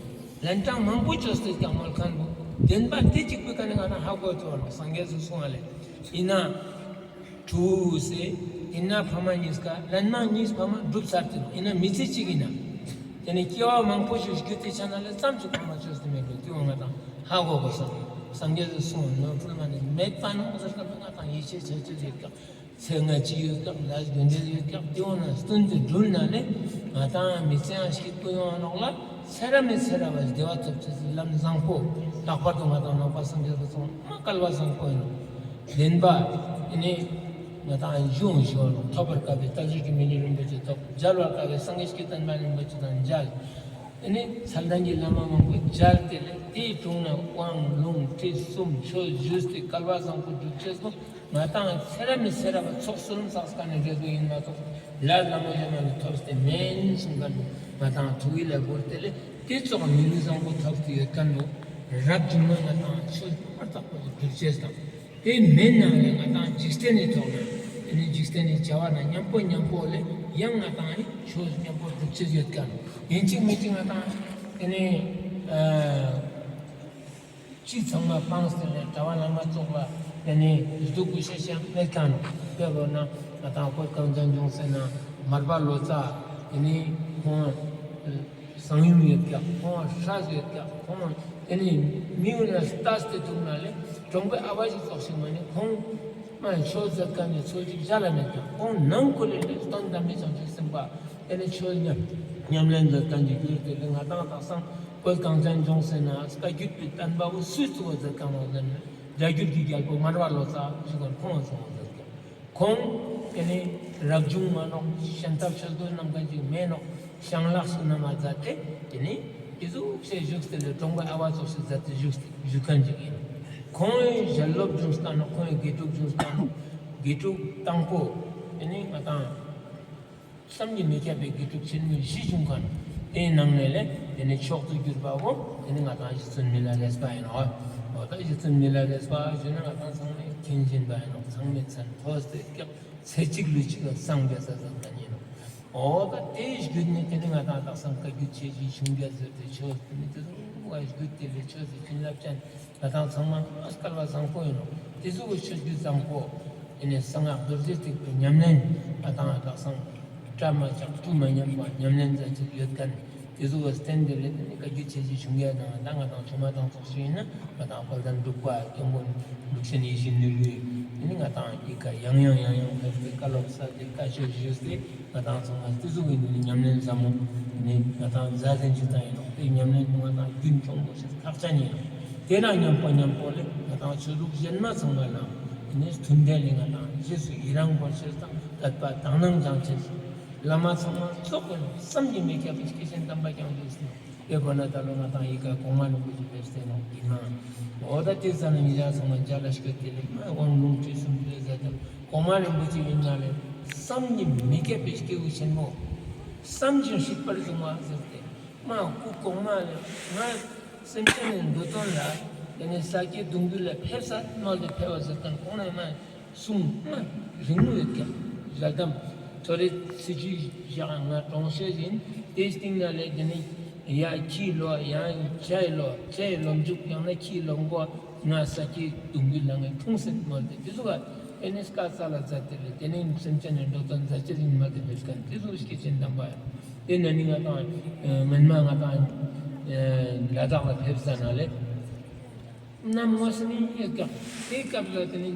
ལན་གྲངས་མང་པོ་ཅོས་ཏེ་ཀྱག་མོལ་ཁན་བོ་བདེན་པ་དེ་གཅིག་པོའི་ཀ་ནེ་ང་དང་ཧ་གོ་ཐུབ་བ་ནོག། སངས་རྒྱས་སུ་གསུངས་པ་ལེ། ཨིན་ན་ཕྲུ་གུ་སེ་ཨིན་ན་ཕ་མ་གཉིས་ཀ་ལན་མ་གཉིས་ཕ་མ་སྒྲུབ་ཚར་ཏེ་ནོག། ཨིན་ན་མི་ཚེ་གཅིག་ཨིན་ན་དེ་ནེ་སྐྱེ་བ་མང་པོ་ཞིག་རྒྱུད་དེ་ཆ་ན་ལེ་ཙམ་ཅིག་ཕ་མ་ཅོས་ཏེ་མེད་ལོ། དེ་བོ་ང་དང་ཧ་གོ་དགོས་སོང་། སངས་རྒྱས་སུ་གསུངས་ནོ་ཕུལ་མ་ནེ་མེད་པ་ནོག་ཟེར་ཁན་བོ་ང་དང་ཡིད་ཆེས་ཆ་ཆེས་ཡོད་ཀྱག། ཚེ་སྔ་ཕྱི་ཡོད་ཀྱག། ལས་རྒྱུ་འབྲས་ཡོད་ཀྱག། དེ་བོ་ན་བསྟུན་ཏེ་དྲུལ་ན་ལེ་ང་དང་མི་ཚེ་ཡང་སྐྱིད་པོ་ཡོང་ནོག་ལ། ཚེ་རབས་ནེ་ཚེ་རབས་བ་བདེ་བ་ཐོབ་ཅེས་སི་ལམ་བཟང་པོ། ལྷག་པར་དུ་ང་དང་ནང་པ་སངས་རྒྱས་སུ་གསུངས་མ་སྐལ་བ་བཟང་པོ་ཨིན་ནོག། བདེན་པ་ཨིན་ནི་ང་དང་འབྱུང་ཞོར་ཐོབ་པར་དཀའ་བའི་བརྟག་གཅོད་ཀྱི་མི་ལུས་རིན་པོ་ཆེ་ཐོབ། མཇལ་བར་དཀའ་བའི་སངས་རྒྱས་ཀྱི་བསྟན་པ་རིན་པོ་ཆེ་དང་མཇལ། ཨ་ནི་མཚན་ལྡན་གྱི་བླ་མ་མང་པོ་མཇལ་ཏེ་ལེ་དེའི་དྲུང་ནེ་དབང་ལུང་ཁྲིད་གསུམ་ཆོས་ཞུས་ཏེ་སྐལ་བ་བཟང་པོ་སྒྲུབ་ཅེས་སོ། ང་དང་ཚེ་རབས་ནེ་ཚེ་རབས་བ་ཚོགས་གསོག་རུང་བསགས་ཀ་ནེ་འབྲས་བུ་ཨིན་མ་གཏོགས་ལ་ལ་མོ་ཞིག་མ་ནེ་ཐོབ་སྟེ་མེན་གསུང་ཁན་བོ་ང་དང་ཐུགས་ཡིད་ལ་བོར་ཏེ་ལེ་དེ་ཙོགས་མི་ལུས་བཟང་པོ་ཐོབ་སྟེ་ཡོད་ཁན་བོ་རབ་བྱུང་ན་ང་དང་ཆོས་པ་རྟག་པ་ཞིག་སྒྲུབ་ཅེས་དང་། དེ་མེན་ན་ལེ་ང་དང་འཇིག་རྟེན་ནི་ཐོག་ལ་དེ་ནེ་འཇིག་རྟེན་ནི་བྱ་བ་ན་མཉམ་པོ་མཉམ་པོ་ལེ་ཡང་ང་དང་ནི་ཆོས་མཉམ་པོ་སྒྲུབ་ཅེས་ཡོད་ཀྱག། ཨིན་ཅིག་མིན་ཅིག་ང་དང་དེ་ནེ་ཨ་ཅི་ཚང་མ་སྤངས་ཏེ་ལེ་གྲྭ་བ་བླ་མ་ཙོགས་ལ་དེ་ནེ་སྡུག་པོ་ཤེས་ཤེས་མེད་ཀྱག་ནོག། དཔེ་བོ་ན་ང་དང་བོད་གངས་ཅན་ལྗོངས་ཟེར་ན་མར་པ་ལོ་ཙཱ་དེ་ནེ་ཁོང་གསང་ཡུམ་ཡོད་ཀྱག། ཁོང་སྲས་ཡོད་ཀྱག། ཁོང་དེ་ནེ་མི་ཡུལ་ལ་ལྟས་ཏེ་འདུག་ན་ལེ་གྲོང་པའི་ཨ་བ་ཞིག་ཙོགས་ཤིག་མ་ནེ་ཁོང་མ་ཆོས་མཛད་ཁན་ནི་ཚོ་ཅིག་ཞལ་ལ་མེད་ཀྱག། ཁོང་ནང་ཁུལ་ལེ་སྟོན་དམ་པའི་བྱང་ཆུབ་སེམས་དཔའ་དེ་ནེ་ཆོས་ཉམས་ཉམས་ལེན་མཛད་ཁན་ཅིག་གྱུར་ཏེ་ལེ་ང་དང་དག་སང་བོད་གངས་ཅན་ལྗོངས་ཟེར་ན་བཀའ་བརྒྱུད་པའི་བསྟན་པ་བོ་སུས་གཙོ་བོ་མཛད་ཁན་ནོག་ཟེར་ན་སྒྲ་བསྒྱུར་གྱི་རྒྱལ་པོ་མར་པ་ལོ་ཙཱ་ཞིག་ཁོང་གཙོ་བོ་མཛད་ཀྱག། ཁོང་དེ་ནེ་རབ་བྱུང་མ་ནོག། ཤམ་ཐབས་ཆོས་གོས་བསྣམས་ཁན་ཅིག་མེན་ནོག། ཤམ་ལག་སུ་ན་མ་མཛད་དེ་དེ་ནེ་དེ་ཟུག་ཅིག་བཞུགས་ཏེ་ལེ་གྲོང་པའི་ཨ་བ་ཙོགས་ཤིག་མཛད་དེ་བཞུགས་ཏེ་བཞུགས་ཁན་ཅིག་ཨིན། ཁོང་ངི་ཞལ་སློབ་བྱུང་སྟེ་ནོག། ཁོང་ངི་དགེ་ཕྲུག་བྱུང་སྟེ་ནོག། དགེ་ཕྲུག་དང་པོ་དེ་ནེ་ང་དང་བསམ་གྱིས་མི་ཁྱབ་པའི་དགེ་ཕྲུག་ཆེན་མོ་བཞི་བྱུང་ཁན། དེའི་ནང་ནེ་ལེ་དེ་ནེ་མཆོག་ཏུ་གྱུར་པ་བོ་དེ་ནེ་ང་དང་རྗེ་བཙུན་མི་ལ་རས་པ་ཨིན་ནོག། འོ་ད་རྗེ་བཙུན་མི་ལ་རས་པ་ཞུ་ན་ང་དང་ཚང་མས་མཁྱེན་བཞིན་པ་ཨིན་ནོག། ཚང་མས་མཚན་ཐོས་ཏེ་སྐྱབས་ཚེ་གཅིག་ལུས་གཅིག་ལ་སངས་རྒྱས་ས་ཟེར་ཁན་ཨིན་ནོག། འོ་ད་དེའི་བརྒྱུད་ནེ་དེ་ནེ་ང་དང་དག་སང་བཀའ་བརྒྱུད་ཆེ་བཞི་ཆུང་བརྒྱད་ཟེར་ཏེ་ཆོས་དེ་ནེ་དེ་ཚོ་བརྒྱུད་དེ་ལེ་ཆོས་སི་བྱིན་རླབས་ཅན། ང་དང་ཚང་མ་སྐལ་བ་བཟང་པོ་ཨིན་ནོག། དེ་ཚོ་གི་ཆོས་བརྒྱུད་བཟང་པོ་དེ་ནེ་གསང་སྔགས་རྡོ་རྗེ་ཐེག་པའི་ཉམས་ལེན་ང་དང་དག་སང་སྐྲ་མ་བཅག་དྲི་མ་ཉམས་པ་ཉམས་ལེན་མཛད་ཅིག་ཡོད་ཁན། དེ་ཚོ་གི་རྟེན་དེ་ལེ་དེ་ནེ་བཀའ་བརྒྱུད་ཆེ་བཞི་ཆུང་བརྒྱད་དང་ད་ང་དང་ཆུང་མ་དང་ཚོགས་ཤིག་ཨིན་ན་ང་དང་དཔལ་ལྡན་འབྲུག་པ་སྐྱབས་མགོན་འབྲུག་ཆེན་ཡིད་བཞིན་ནོར་བུས་དེ་ནེ་ང་དང་གི་ཀ་ཡང་ཡང་ཡང་ཡང་ཕེབས་ཏེ་བཀའ་སློབ་སྩལ་ཏེ་བཀའ་ཆོས་ཞུས་ཏེ། ང་དང་ཚང་མ་དེ་ཟུག་གི་ནི་ཉམས་ལེན་ཟབ་མོ་ནི་ང་དང་མཛད་དེ་ཅིག་ད་ཨིན་ནོག། དེ་ཉམས་ལེན་ང་དང་རྒྱུན་སྐྱོང་དགོས་ཤེས་ཁག་ཅན་ཨིན་ནོག། དེ་ན་མཉམ་པོ་མཉམ་པོ་ལེ་ང་དང་ཆོས་ལུགས་གཞན་མ་ཚང་མ་ལ་ནི་མཐུན་འབྲེལ་ལེ་ང་དང་རྗེས་སུ་ཡི་རང་དགོས་ཤེས་དང་དད་པ་དག་སྣང་སྦྱང་ཅེས། བླ་མ་ཚང་མ་ཙོགས་ཀྱི་བསམ་གྱིས་མི་ཁྱབ་པའི་སྐྱེས་ཆེན་དམ་པ་བསྐྱངས་ཏེ་ཨིན་ནོག། དེ་གོ་ན་ད་ལོ་ང་དང་ཡི་ག་གོང་མ་རིན་པོ་ཆེ་ཕེབས་ཏེ་ནོག་ཡིན་ན། འོ་ད་དེ་ཟ་ན་ཉེ་རང་ཚང་མ་མཇལ་ལ་སྐྱོད་དེ་ལེ་མ་དབང་ལུང་ཁྲིད་གསུམ་དེ་ཟ་དེ་གོང་མ་རིན་པོ་ཆེ་ཡིན་ན་ལེ་བསམ་གྱིས་མི་ཁྱབ་པའི་སྐྱེས་བུ་ཆེན་མོ། བསམ་ཞིང་སྲིད་པར་བཟུང་བ་ཟེར་ཏེ། མ་སྐུ་གོང་མ་ལ་ང་སེམས་ཅན་ནི་འགྲོ་དོན་ལ་དེ་ནས་ས་སྐྱའི་གདུང་རྒྱུད་ལ་ཕེབས་ས་མ་ལ་ཕེབས་པ་ཟེར་ཁན་གོང་ནས་མ་གསུང་མ་རིང་མོ་ཡོད་ཀྱང་ཞལ་གདམས་ཐོ་རེ་ཚི་ཅི་བཞག་ང་གྲོང་ཤེས་ཡིན་དེ་སྟེང་ན་ལས་དེ་ནས་ཡ་ཁྱིའི་ལོ་ཡང་བྱའི་ལོ་བྱའི་ལོ་མཇུག་ཡང་ན་ཁྱིའི་ལོ་མགོ་ང་ས་སྐྱའི་གདུང་རྒྱུད་ལ་ངས་འཁྲུངས་སེ་མ་ལ་དེ་ཚོ་ག་དེ་ནས་སྐད་ས་ལ་མཛད་དེ་ལས་དེ་ནས་སེམས་ཅན་ནི་འགྲོ་དོན་མཛད་ཅེས་ཡིན་མ་ལ་དེ་ཕེབས་ཁན་དེ་ཚོ་སྐྱེས་ཆེན་དམ་པ་ཡིན། དེ་ན་ནི་ང་དང་ཨ་སྔོན་མ་ང་དང་ཨ་ལ་དྭགས་ལ་ཕེབས་ས་ན་ལེ། གནམ་ངོ་སེ་ནི་ཡོད་ཀྱང་དེ་སྐབས་ལ་དེ་ནི་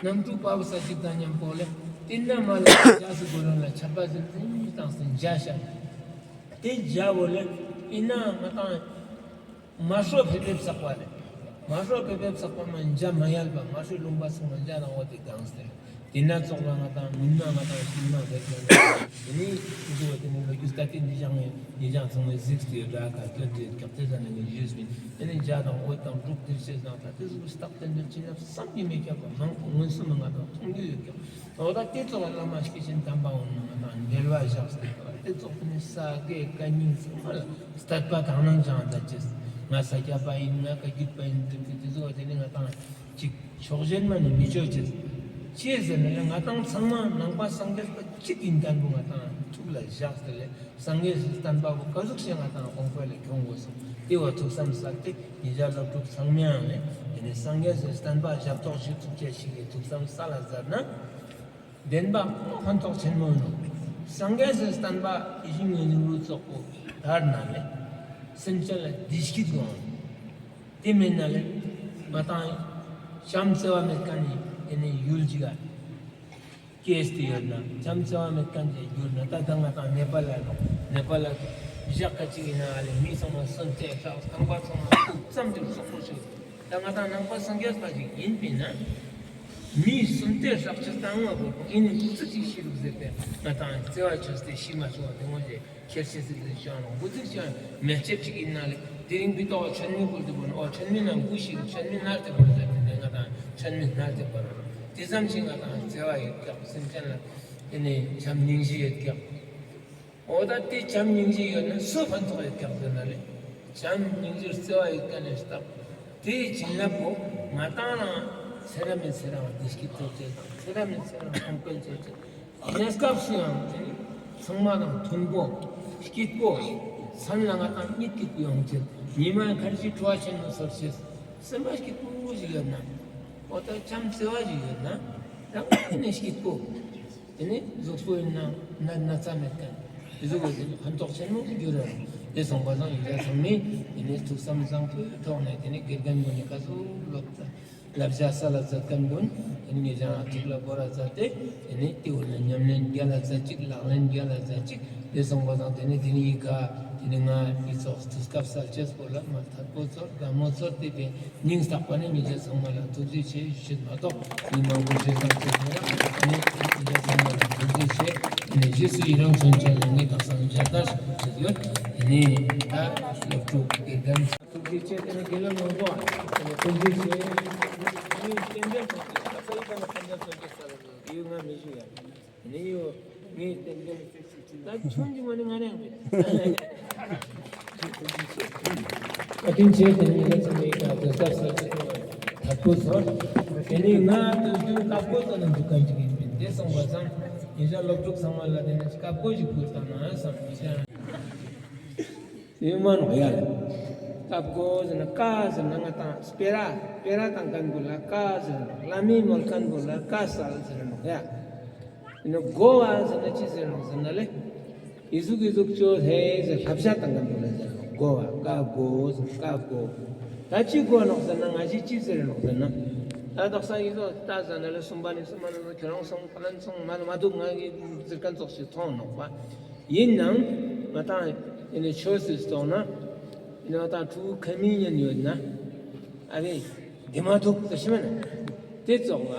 གནམ་གྲུ་པ་བུ་ས་ཅིག་དང་མཉམ་པོ་ལེ། དེ་ན་མ་ལ་རྒྱ་སུ་གུ་རུ་ལ་ཆར་པ་ཟིན་ཟིན་བཏང་སྟེ་མཇལ་ཤག་དེ་མཇལ་བོ་ལེ། ཡིན་ན་ང་དང་མ་སྲོ་ཕེབས་ཕེབས་བསགས་པ་ལེ། མ་སྲོ་ཕེབས་ཕེབས་བསགས་པ་མ་མཇལ་མ་ཡལ་བ་མ་སྲོ་ལུང་པ་སོང་མ་མཇལ་དང་འོ་དེ་གང་སྟེ་ལེ། དེ་ན་ཙོགས་ལ་ང་དང་མུན་ན་ང་དང་ཤིང་ན་ཟེར་ཏེ་དེ་ནི་འདུག་པ་དེ་ནི་ལོ་རྒྱུས་ལྟ་དེ་འདི་ཞག་ནས་ཉེ་རང་ཚང་མས་གཟིགས་ཏེ་ཡོད་ར་ཁ་སྐྱོད་དེ་སྐྱབས་དེ་ཟ་ནས་ངས་ཞུས་པིན། དེ་ནི་མཇལ་དང་འོ་དང་སྒྲུབ་དེ་བྱས་ཙང་ད་དེ་ཟུག་སྟག་དེ་འདྲ་ཅི་ན་བསམ་གྱིས་མི་ཁྱབ་པ་མང་པོ་མངོན་སུམ་ང་དང་མཐོང་རྒྱུ་ཡོད་ཀྱང་འོ་ད་དེ་ཙོགས་ལ་བླ་མ་སྐྱེས་ཆེན་དམ་པ་འོང་ན་ང་དང་འབྲེལ་བ་བཞག་སྟེ་དེ་ཙོགས་དེ་ནི་ས་དགེ་བཀའ་རྙིང་ཚང་མ་ལ་དད་པ་དག་སྣང་བྱང་ད་ཅེས་ང་ས་སྐྱ་པ་ཡིན་ང་བཀའ་བརྒྱུད་པ་ཡིན་དེ་དེ་ཙོགས་དེ་ནི་ང་དང་ཅིག་ཕྱོགས་ཞེན་མ་ནི་མི་ཆོག་ཅེས། ཅི་ཟེར་ན་ལེ་ང་དང་ཚང་མ་ནང་པ་སངས་རྒྱས་པ་གཅིག་ཡིན་ཁན་བོ་ང་དང་ཐུགས་ལ་བཞག་སྟེ་ལེ་སངས་རྒྱས་སི་བསྟན་པ་བོ་ག་ཟུག་ཞིག་ང་དང་གོང་འཕེལ་ལ་ཁྱོང་དགོས་སོང་དེ་བ་ཐུགས་བསམ་གསལ་ཏེ་ཉེ་རང་སློབ་ཕྲུག་ཚང་མའང་ལེ་དེ་ནི་སངས་རྒྱས་སི་བསྟན་པ་ཞབས་ཏོག་ཞུ་ཐུབ་ཅེས་ཤིག་གི་ཐུགས་བསམ་གསལ་ལ་མཛད་ན། བདེན་པ་ཕན་ཐོགས་ཆེན་མོ་ནོ། སངས་རྒྱས་སི་བསྟན་པ་ཡིད་བཞིན་ནོར་བུ་ཙོགས་པོ་དར་ན་ལེ། སེམས་ཅན་ལ་བདེ་སྐྱིད་ཡོང་། དེ་མེད་ན་ལེ། ང་དང་བྱམས་བརྩེ་བ་མེད་ཁན་ནི་དེ་ནི་ཡུལ་ཅིག་ག་སྐྱེས་ཏེ་ཡོད་ན་བྱམས་བརྩེ་བ་མེད་ཁན་ཅིག་གྱུར་ན་ད་ད་ང་དང་ནེ་པ་ལ་ནོ་ནེ་པ་ལ་བཞག་ཁ་ཅིག་ཡིན་ན་ཨ་ལེ་མི་ཚང་མ་སུན་ཏེ་ཤག་ཁང་པ་ཚང་མ་ཙམ་ཅིག་སོག་པོ་ཞིག་ད་ང་དང་ནང་པ་སངས་རྒྱས་པ་ཞིག་ཡིན་པས་ན། མི་སུན་ཏེ་ཤག་ཅིག་བཏང་བ་བོ་ཨིན་ནི་ཅི་ཞིག་ཤི་རུག་ཟེར་ཏེ་ང་དང་བརྩེ་བ་ཆོས་ཏེ་ཤི་མ་ཆོག་དེ་ངོ་ཞེས། ཁྱེར་ཤེས་སི་ཟེར་ཅང་ལོ་འགོ་ཚིག་ཅང་མེ་ལྕེབ་ཅིག་ཡིན་ན་ལེ། དེ་རིང་པི་ཏོག་མཆོད་མེ་བོར་དུ་བོར་ཨོ་མཆོད་མེ་ནང་འགུ་ཞིག་མཆོད་མེ་ནར་ཏེ་བོར་ཟེར་ཏེ་ང་དང་མཆོད་མེ་ནར་ཏེ་བོར་དེ་ཙམ་ཞིག་ང་དང་བརྩེ་བ་ཡོད་ཀྱང་སེམས་ཅན་ལ་དེ་ནས་བྱམས་སྙིང་རྗེ་ཡོད་ཀྱང་། འོ་ད་དེ་བྱམས་སྙིང་རྗེ་ཡོད་ན་སུ་ཕན་ཐོགས་ཡོད་ཀྱང་ཟེར་ན་ལེ། བྱམས་སྙིང་རྗེ་བརྩེ་བ་ཡོད་ཀྱང་ནས་སྟབས་དེའི་བྱིན་རླབས་པོ་ང་དང་ལ་ཚེ་རབས་མེད་ཚེ་རབས་བདེ་སྐྱིད་སྤྲོད་ཅེས་དང་ཚེ་རབས་མེད་ཚེ་རབས་གོང་འཕེལ་བྱེད་ཅེས། གནས་སྐབས་སུ་ཡང་དེ་ནི་ཚང་མ་དང་མཐུན་པོ་སྐྱིད་པོ་མཚན་ལ་ང་དང་གཉིད་སྐྱིད་པོ་ཡོང་ཅེས་ཉི་མ་ཁར་ཅིག་བྲོ་བ་ཆེན་མོ་ཚོར་ཅེས་སེམས་པ་སྐྱིད་པོ་ཞིག་ཡོད་ན་འོ་ད་བྱམས་བརྩེ་བ་ཞིག་ཡོད་ན་ཡང་དེ་ནི་སྐྱིད་པོ་དེ་ནི་གཟུགས་པོ་ཡིན་ན་ན་ན་ཚ་མེད་ཁན་དེ་ཟུག་གི་དེ་ནི་ཕན་ཐོགས་ཆེན་མོ་ཞིག་འགྱུར་ར་རུང་དེ་སོང་པ་སང་ཡིན་ད་ཚང་མས་དེ་ནི་ཐུགས་བསམ་བཟང་པོའི་ཐོག་ནས་དེ་ནི་དགེ་རྒན་ཀུན་ནི་ཀ་ཟུག་ལོབ་ད། བསླབ་བྱ་སལ་ལ་མཛད་ཁན་ཀུན་དེ་ནི་ཉེ་རང་ཐུགས་ལ་བོར་ར་མཛད་དེ་དེ་ནི་དེ་འོ་ན་ཉམས་ལེན་རྒྱལ་ལ་མཛད་ཅིག་ལག་ལེན་རྒྱལ་ལ་མཛད་ཅིག་དེ་སོང་པ་དང་དེ་ནི་དེ་ནི་ཡི་ག་དེ་ནི་ང་ཡི་ཚོགས་དུས་སྐབས་གསལ་ཆེས་པོ་ལ་མ་ཐད་པོ་ཚོར་དགའ་མོ་ཚོར་དེ་བས་སྙིང་ཐག་པ་ནས་ཉེ་རང་ཚང་མ་ལ་ཐུགས་རྗེ་ཆེ་ཞུ་མ་གཏོགས་མི་མང་པོ་ཞུ་སྟངས་ཆེ་ཐོག་ལ་དེ་ནི་ཉེ་རང་ཚང་མ་ལ་ཐུགས་རྗེ་ཆེ་དེ་ནི་རྗེས་སུ་ཡི་རང་མཚོན་བྱེད་ལ་ངས་དག་ས་ནས་མཇལ་དར་ཞུ་ཡོད། དེ་ནི་ད་སློབ་ཕྲུག་དགེ་རྒན། ཐུགས་རྗེ་ཆེ། དེ་ནི་དགེ་སློབ་ནོར་བུ་ཨ། དེ་ནི་ཐུགས་རྗེ་ཆེ། ངའི་རྟེན་འབྲེལ་ཐོན་ཏེ་ད་ས་ཡི་ད་ནི་རྟེན་འབྲེལ་ཐོན་ཏེ་ས་ལ་ཡོད་ང་མི་ཞུ་ཡ། དེ་ནི་ཡོད་ངའི་རྟེན་འབྲེལ་ད་ཆུང་ཅིག་མ་ནི་ང་ནས་མེད། ཐུགས་རྗེ་ཆེ། བཀའ་དྲིན་ཆེ། དེ་ནི་ལས་ཚང་མའི་ཀ་དོན་དག་སོ་སོ་ཐག་པོ་ཚོར། དེ་ནི་ང་དུས་རྒྱུན་དཀའ་པོ་ཙམ་ན་འདུག་ག་ཅིག་ཡིན་པས་དེ་སོང་བ་ཙང་ཉེ་རང་སློབ་ཕྲུག་ཚང་མ་ལ་དེ་ནི་དཀའ་པོ་ཞིག་ཕུལ་བཏང་ན་བསམ་ཡོད། ཡོད་མ་ནོག་ཡ་ལ། དཀའ་པོ་ཟེར་ན་ཀ་ཟེར་ན་ང་དང་སྤེ་ར་སྤེ་ར་དང་ཁན་བོ་ལ་ཀ་ཟེར་ནོག་བླ་མའི་མོལ་ཁན་བོ་ལ་ཀ་སལ་ཟེར་ནོག་ཡ། ཡིན་ནོག་གོ་བ་ཟེར་ན་ཅི་ཟེར་ནོག་ཟེར་ན་ལེ། ཨི་ཟུག་ཨི་ཟུག་ཅོ་ཧེ་ཟེར་བསླབ་བྱ་དང་ཁན་བོ་ལ་ཟེར་ནོག་གོ་བ་ཀ་གོ་ཟེར་ཀ་གོ། ད་ཅི་གོ་ནོག་ཟེར་ན་ང་ཅི་ཅི་ཟེར་ནོག་ཟེར་ན། ད་དག་ས་ཨི་ཟུག་ད་ཟེར་ན་ལེ་གསུམ་པ་ནི་གསུམ་པ་ནི་ཁྱོད་རང་སོང་ཕ་ལན་སོང་མ་ལ་མ་འདུག་ང་གི་ཟེར་ཁན་ཙོགས་ཤིག་མཐོང་ནོག་པ། ཡིན་ནའང་ང་དང་ཨེ་ནི་ཆོས་སི་སྟོང་ན་ཨེ་ནི་ང་དང་ཕྲུ་གུ་ཁ་མི་ཉན་ཡོད་ན་ཨ་རེ་དེ་མ་ཐུག་ཏུ་ཤི་མ་ན་དེ་ཙོགས་ལ་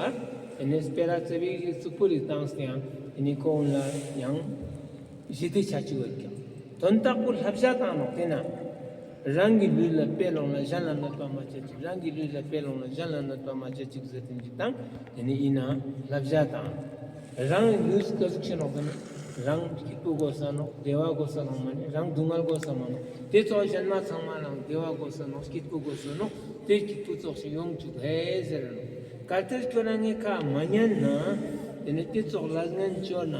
ཨེ་ནི་སྤེ་ར་ཙེ་བི་གི་གཙུག་པུ་རི་བཏང་སྟེ་ཡང་ཨེ་ནི་ཁོང་ལ་ཡང་ཞི་བདེ་ཆ་ཅི་ཡོད་ཀྱང་དོན་དག་པོ་བསླབ་བྱ་བཏང་ནོག་དེ་ན། རང་གི་ལུས་ལ་དཔེ་ལོངས་ལ་གཞན་ལ་གནོད་པ་མ་བྱེད་ཅིག། རང་གི་ལུས་ལ་དཔེ་ལོངས་ལ་གཞན་ལ་གནོད་པ་མ་བྱེད་ཅིག་ཟེར་ཏེ་ཅིག་དང་། དེ་ནི་ཡིན་ན་བསླབ་བྱ་དང་། རང་གི་ལུས་ཀ་ཟུག་ཤེས་ནོག་ཟེར་ན། རང་སྐྱིད་པོ་དགོས་ས་ནོག། བདེ་བ་དགོས་ས་ནོག་མ་ནི་རང་སྡུག་བསྔལ་དགོས་ས་མ་ནོག། དེ་ཙོགས་གཞན་མ་ཚང་མ་རང་བདེ་བ་དགོས་ས་ནོག། སྐྱིད་པོ་དགོས་ས་ནོག། དེ་སྐྱིད་པོ་ཙོགས་ཤིག་ཡོང་བཅུག་ཧེ་ཟེར་ར་ནོག། གལ་ཏེ་ཁྱོད་རང་ངའི་ཁ་མ་ཉན་ན། དེ་ནི་དེ་ཙོགས་ལ་ངན་བཅོས་ན།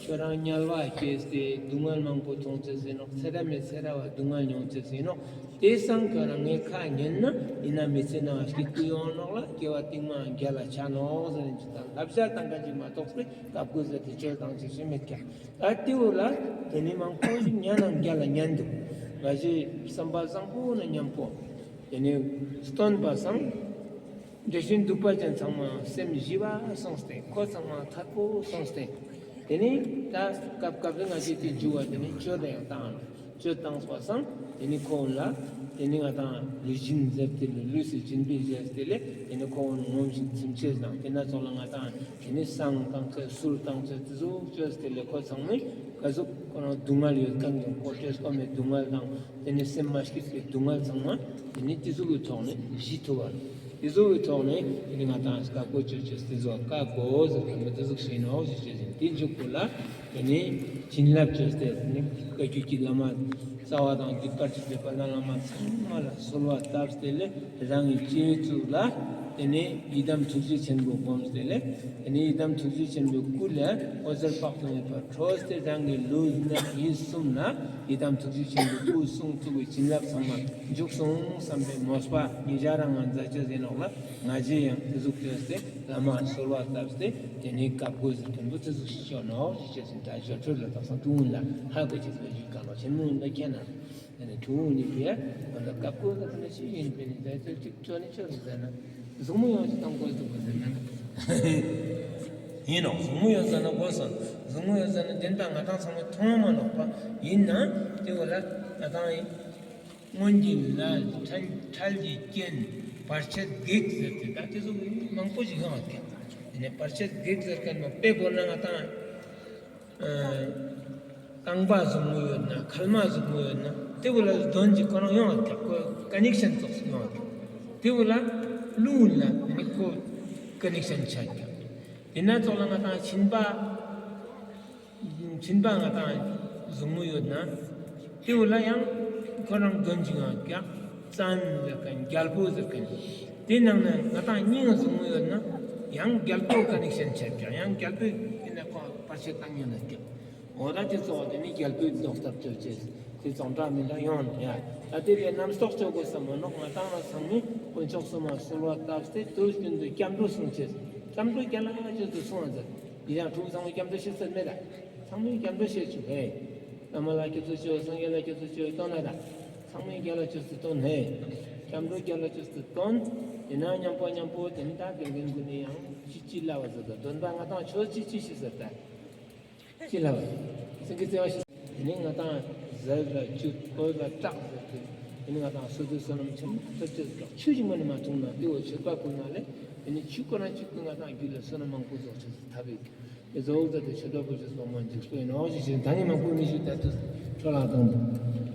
ཁྱོད་རང་དམྱལ་བ་སྐྱེས་ཏེ་སྡུག་བསྔལ་མང་པོ་མྱོང་ཅེས་ཡིན་ནོག། ཚེ་རབས་མེ་ཚེ་རབས་བ་སྡུག་བསྔལ་མྱོང་ཅེས་ཡིན་ནོག། དེ་སང་ཁྱོད་རང་ངའི་ཁ་ཉན་ན་ཡིན་ན་མི་ཚེ་ནང་སྐྱིད་པོ་ཡོང་ནོག་ལ་སྐྱེ་བ་རྟིང་མ་རྒྱལ་ལ་ཆ་ནོག་ཟེར་ནས་ཅི་ལྟར་བསླབ་བྱ་བཏང་མཁན་ཅིག་མ་གཏོགས་པའི་བཀའ་བཀོད་ཟེར་ཏེ་བཅོས་བཏང་ཅེས་ཤིག་མེད་ཀྱང་། ད་དེ་བོ་ལ་དེ་ནི་མང་པོ་ཞིག་ཉན་ནང་རྒྱལ་ལ་ཉན་འདུག། ང་ཞེས་བསམ་པ་བཟང་པོ་ན་མཉམ་པོ། དེ་ནི་སྟོན་པ་སང་། དེ་བཞིན་འདུག་པ་ཅན་ཚང་མ་སེམས་ཞི་བ་སོང་སྟེ་ཁོ་ཚང་མ་ཐད་པོ་སོང་སྟེ། དེ་ནི་ད་སྐབས་སྐབས་ལ་ང་ཞེས་དེ་འཇུག་པ་དེ་ནི་བཅོས་ཏེ་ཡང་བཏང་། བཅོས་བཏང་པ་སང་དེ་ནི་ཁོ་བོ་ལ་དེ་ནི་ང་དང་ལུས་སྦྱིན་ཟེར་ཏེ་ལུས་སུ་སྦྱིན་པའི་ཟེར་ཏེ་ལས་དེ་ནི་ཁོ་བོ་ངོམས་ཤིང་ཚིམ་ཅེས་དང་དེ་ན་ཙོགས་ལ་ང་དང་དེ་ནི་བསང་བཏང་ཅེས་གསུར་བཏང་ཅེས་དེ་ཙོགས་བཅོས་ཏེ་ལས་ཁོ་ཚང་མས་ག་ཟུག་ཁོ་རང་སྡུག་བསྔལ་ཡོད་མཁན་གྱི་ཁོ་སྐྱེས་ཁོ་མའི་སྡུག་བསྔལ་དང་དེ་ནི་སེམས་མ་སྐྱིད་པའི་སྡུག་བསྔལ་ཚང་མ་དེ་ནི་དེ་ཟུག་གི་ཐོག་ནས་ཞི་ཐུབ་པ། དེ་ཟུག་གི་ཐོག་ནས་དེ་ནི་ང་དང་བཀའ་བཀོད་བཅོས་ཅེས་དེ་ཟུག་བཀའ་བསྒོ་ཟེར་མཁན་དེ་ཟུག་ཞིག་ནོག་ཞེས་བཅོས་ཟིན་དེ་འཇུག་པོ་ལ། དེ་ནི་བྱིན་རླབས་བཅོས་ཏེ་དེ་ནི་བཀའ་བརྒྱུད་ཀྱི་བླ་མ་རྩ་བ་དང་བརྒྱུད་པར་བཅས་པའི་དཔལ་ལྡན་བླ་མ་ཚང་མ་ལ་གསོལ་བ་བཏབ་སྟེ་ལས་རང་གི་སྤྱི་བོའི་གཙུག་ལ་དེ་ནི་ཡི་དམ་ཐུགས་རྗེ་ཆེན་པོ་བསྒོམས་ཏེ་ལས་དེ་ནི་ཡི་དམ་ཐུགས་རྗེ་ཆེན་པོའི་སྐུ་ལས་འོད་ཟེར་དཔག་ཏུ་མེད་པ་འཕྲོས་ཏེ་རང་གི་ལུས་ངག་ཡིད་གསུམ་ལ་ཡི་དམ་ཐུགས་རྗེ་ཆེན་པོའི་སྐུ་གསུང་ཐུགས་ཀྱི་བྱིན་རླབས་ཚང་མ་འཇུག་སོང་བསམ་པའི་མོས་པ་ཉིད་ཀྱང་རང་ང་མཛད་ཅེས་ཡིན་ནོག་ལ། ང་རྗེ་ཡང་དེ་ཟུག་བཅོས་ཏེ་བླ་མ་གསོལ་བ་བཏབ་སྟེ་དེ་ནི་བཀའ་བསྒོ་ཟེར་མཁན་པོ་དེ་ཟུག་ཞིག་ཤོག་ནོག་ཞེས་བཅོས་ཟིན། ད་ཞོར་འཕྲོས་ལ་དག་སང་ཀྲུང་ལ་ཧ་གོ་ཅེས་པའི་ཡུལ་གང་ལོ་ཆེན་མོ་འདི་ཁྱེད་ན་དེ་ནི་ཀྲུང་ནི་ཕི་ཡ་ང་ལ་བཀའ་བསྒོ་ཟེར་མཁན་ཅི་ཡིན་པས་ནི་ད་ཚོད་ཅིག་བཅོས་ནི་ཆོག་ཟེར་ན་གཟུགས་མོ་ཡོངས་ཤིག་དང་དགོས་འདུག་གོ་ཟེར་ན་ཡིན་ནོག། གཟུགས་མོ་ཡོད་ཟེར་ན་དགོས་སོང་། གཟུགས་མོ་ཡོད་ཟེར་ན་དེ་འདྲ་ང་དང་ཚང་མས་མཐོང་མ་ནོག་པ་ཡིན་ན་དེ་བོ་ལ་ང་དང་ཡིན། སྔོན་གྱི་ལས་འཕྲལ་འཕྲལ་གྱི་རྐྱེན་བར་ཆད་བགེགས་ཟེར་ཏེ་ད་དེ་ཚོ་མང་པོ་ཞིག་ཡོང་བ་ཀྱང་དེ་ནས་བར་ཆད་བགེགས་ཟེར་མཁན་མ་དཔེ་བོར་ན་ང་དང་རྐང་པ་གཟུགས་མོ་ཡོད་ན་མཁལ་མ་གཟུགས་མོ་ཡོད་ན་དེ་བོ་ལ་གདོན་གྱི་ཁོ་རང་ཡོང་བ་ཀྱང་ཁོ་ཀ་ནེག་ཤན་ཙོགས་ཤིག་ཡོང་བ་ཀྱང་དེ་བོ་ལ་རླུང་ལ་དེ་ནས་ཁོ་ཀ་ནེག་ཤན་ཆགས་ཀྱང་དེ་ན་ཙོགས་ལ་ང་དང་མཆིན་པ། མཆིན་པ་ང་དང་གཟུགས་མོ་ཡོད་ན། དེ་བོ་ལ་ཡང་ཁོ་རང་གདོན་གྱི་ཡང་ཀྱང་བཙན་ཟེར་མཁན་རྒྱལ་པོ་ཟེར་མཁན། དེ་ནང་ན་ང་དང་སྙིང་གཟུགས་མོ་ཡོད་ན། ཡང་རྒྱལ་པོ་ཀ་ནེག་ཤན་ཆད་ཀྱང་ཡང་རྒྱལ་པོའི་དེ་ནས་ཁོ་བར་ཆད་བཏང་ཉན་ན་ཀྱང་། འོ་ད་དེ་ཚོ་དེ་ནི་རྒྱལ་པོའི་ཟློག་ཐབས་བཅོ་ཅེས་དེ་ཙོགས་འདྲ་མི་འདྲ་ཡོང་ན་ཡ། ད་དེ་ལས་རྣམ་རྟོག་བཅོ་དགོས་ས་མ་ནོག། ང་དང་ལ་ཚང་མས་དཀོན་མཆོག་གསུམ་མ་གསོལ་བ་བཏབ་སྟེ་དུས་རྒྱུན་དུ་སྐྱབས་འགྲོ་གསུང་ཅེས། སྐྱབས་འགྲོ་རྒྱལ་ལ་བཅོས་ཏེ་གསུང་བ་མཛད། ཡི་རང་ཕྲུ་གུ་ཚང་མས་སྐྱབས་འགྲོ་ཤེས་ཚར་མེད་ད། ཚང་མས་སྐྱབས་འགྲོ་ཤེས་བཅུག་ཧེ། བླ་མ་ལ་སྐྱབས་སུ་མཆིའོ། སངས་རྒྱས་ལ་སྐྱབས་སུ་མཆིའོ་བཏོན་ན་ད། ཚང་མས་རྒྱལ་ལ་སྐྱབས་སུ་བཏོན་ཧེ། སྐྱབས་འགྲོ་རྒྱལ་ལ་སྐྱབས་སུ་བཏོན། དེ་ན་མཉམ་པོ་མཉམ་པོ་དེ་ནི་ད་དགེ་རྒན་ཀུན་ནས་ཡང་ཅི་ཅི་ལབ་པ་ཟེར་ད་དོན་དག་ང་དང་ཆོས་ཅི་ཅི་ཤེས་ཟེར་ད། ཅི་ལབ་པ། སེང་གེ་བརྩེ་བ་ཤེས། དེ་ནི་ང་དང་ཟེར་ལ་བཅུད་གོས་ལ་བཀྲག་ཟེར་ཏེ། དེ་ནི་ང་དང་སོ་སོའི་བསོད་ནམས་ཆེན་མོ་ཐོབ་ཅེས་ཀྱང་ཆུ་ཞིག་མ་ནི་མ་འཐུང་ན་དེ་བོ་མཆོད་པ་ཕུལ་ན་ལས་དེ་ནི་ཆུ་ཁོ་རང་གཅིག་གིས་ང་དང་རྒྱུད་ལ་བསོད་ནམས་མང་པོ་རྫོགས་ཅེས་ཐབས་ཡོད། དེ་ཚོ་འོག་ཏུ་མཆོད་པ་ཕུལ་ཅེས་སོགས་མ་འཇིགས་པའི་ནོག་ཞེས་བྱས་ད་ནི་མང་པོ་མི་ཞུ་ད་དུ་འཕྲོ་ལ་གཏོང་དུ།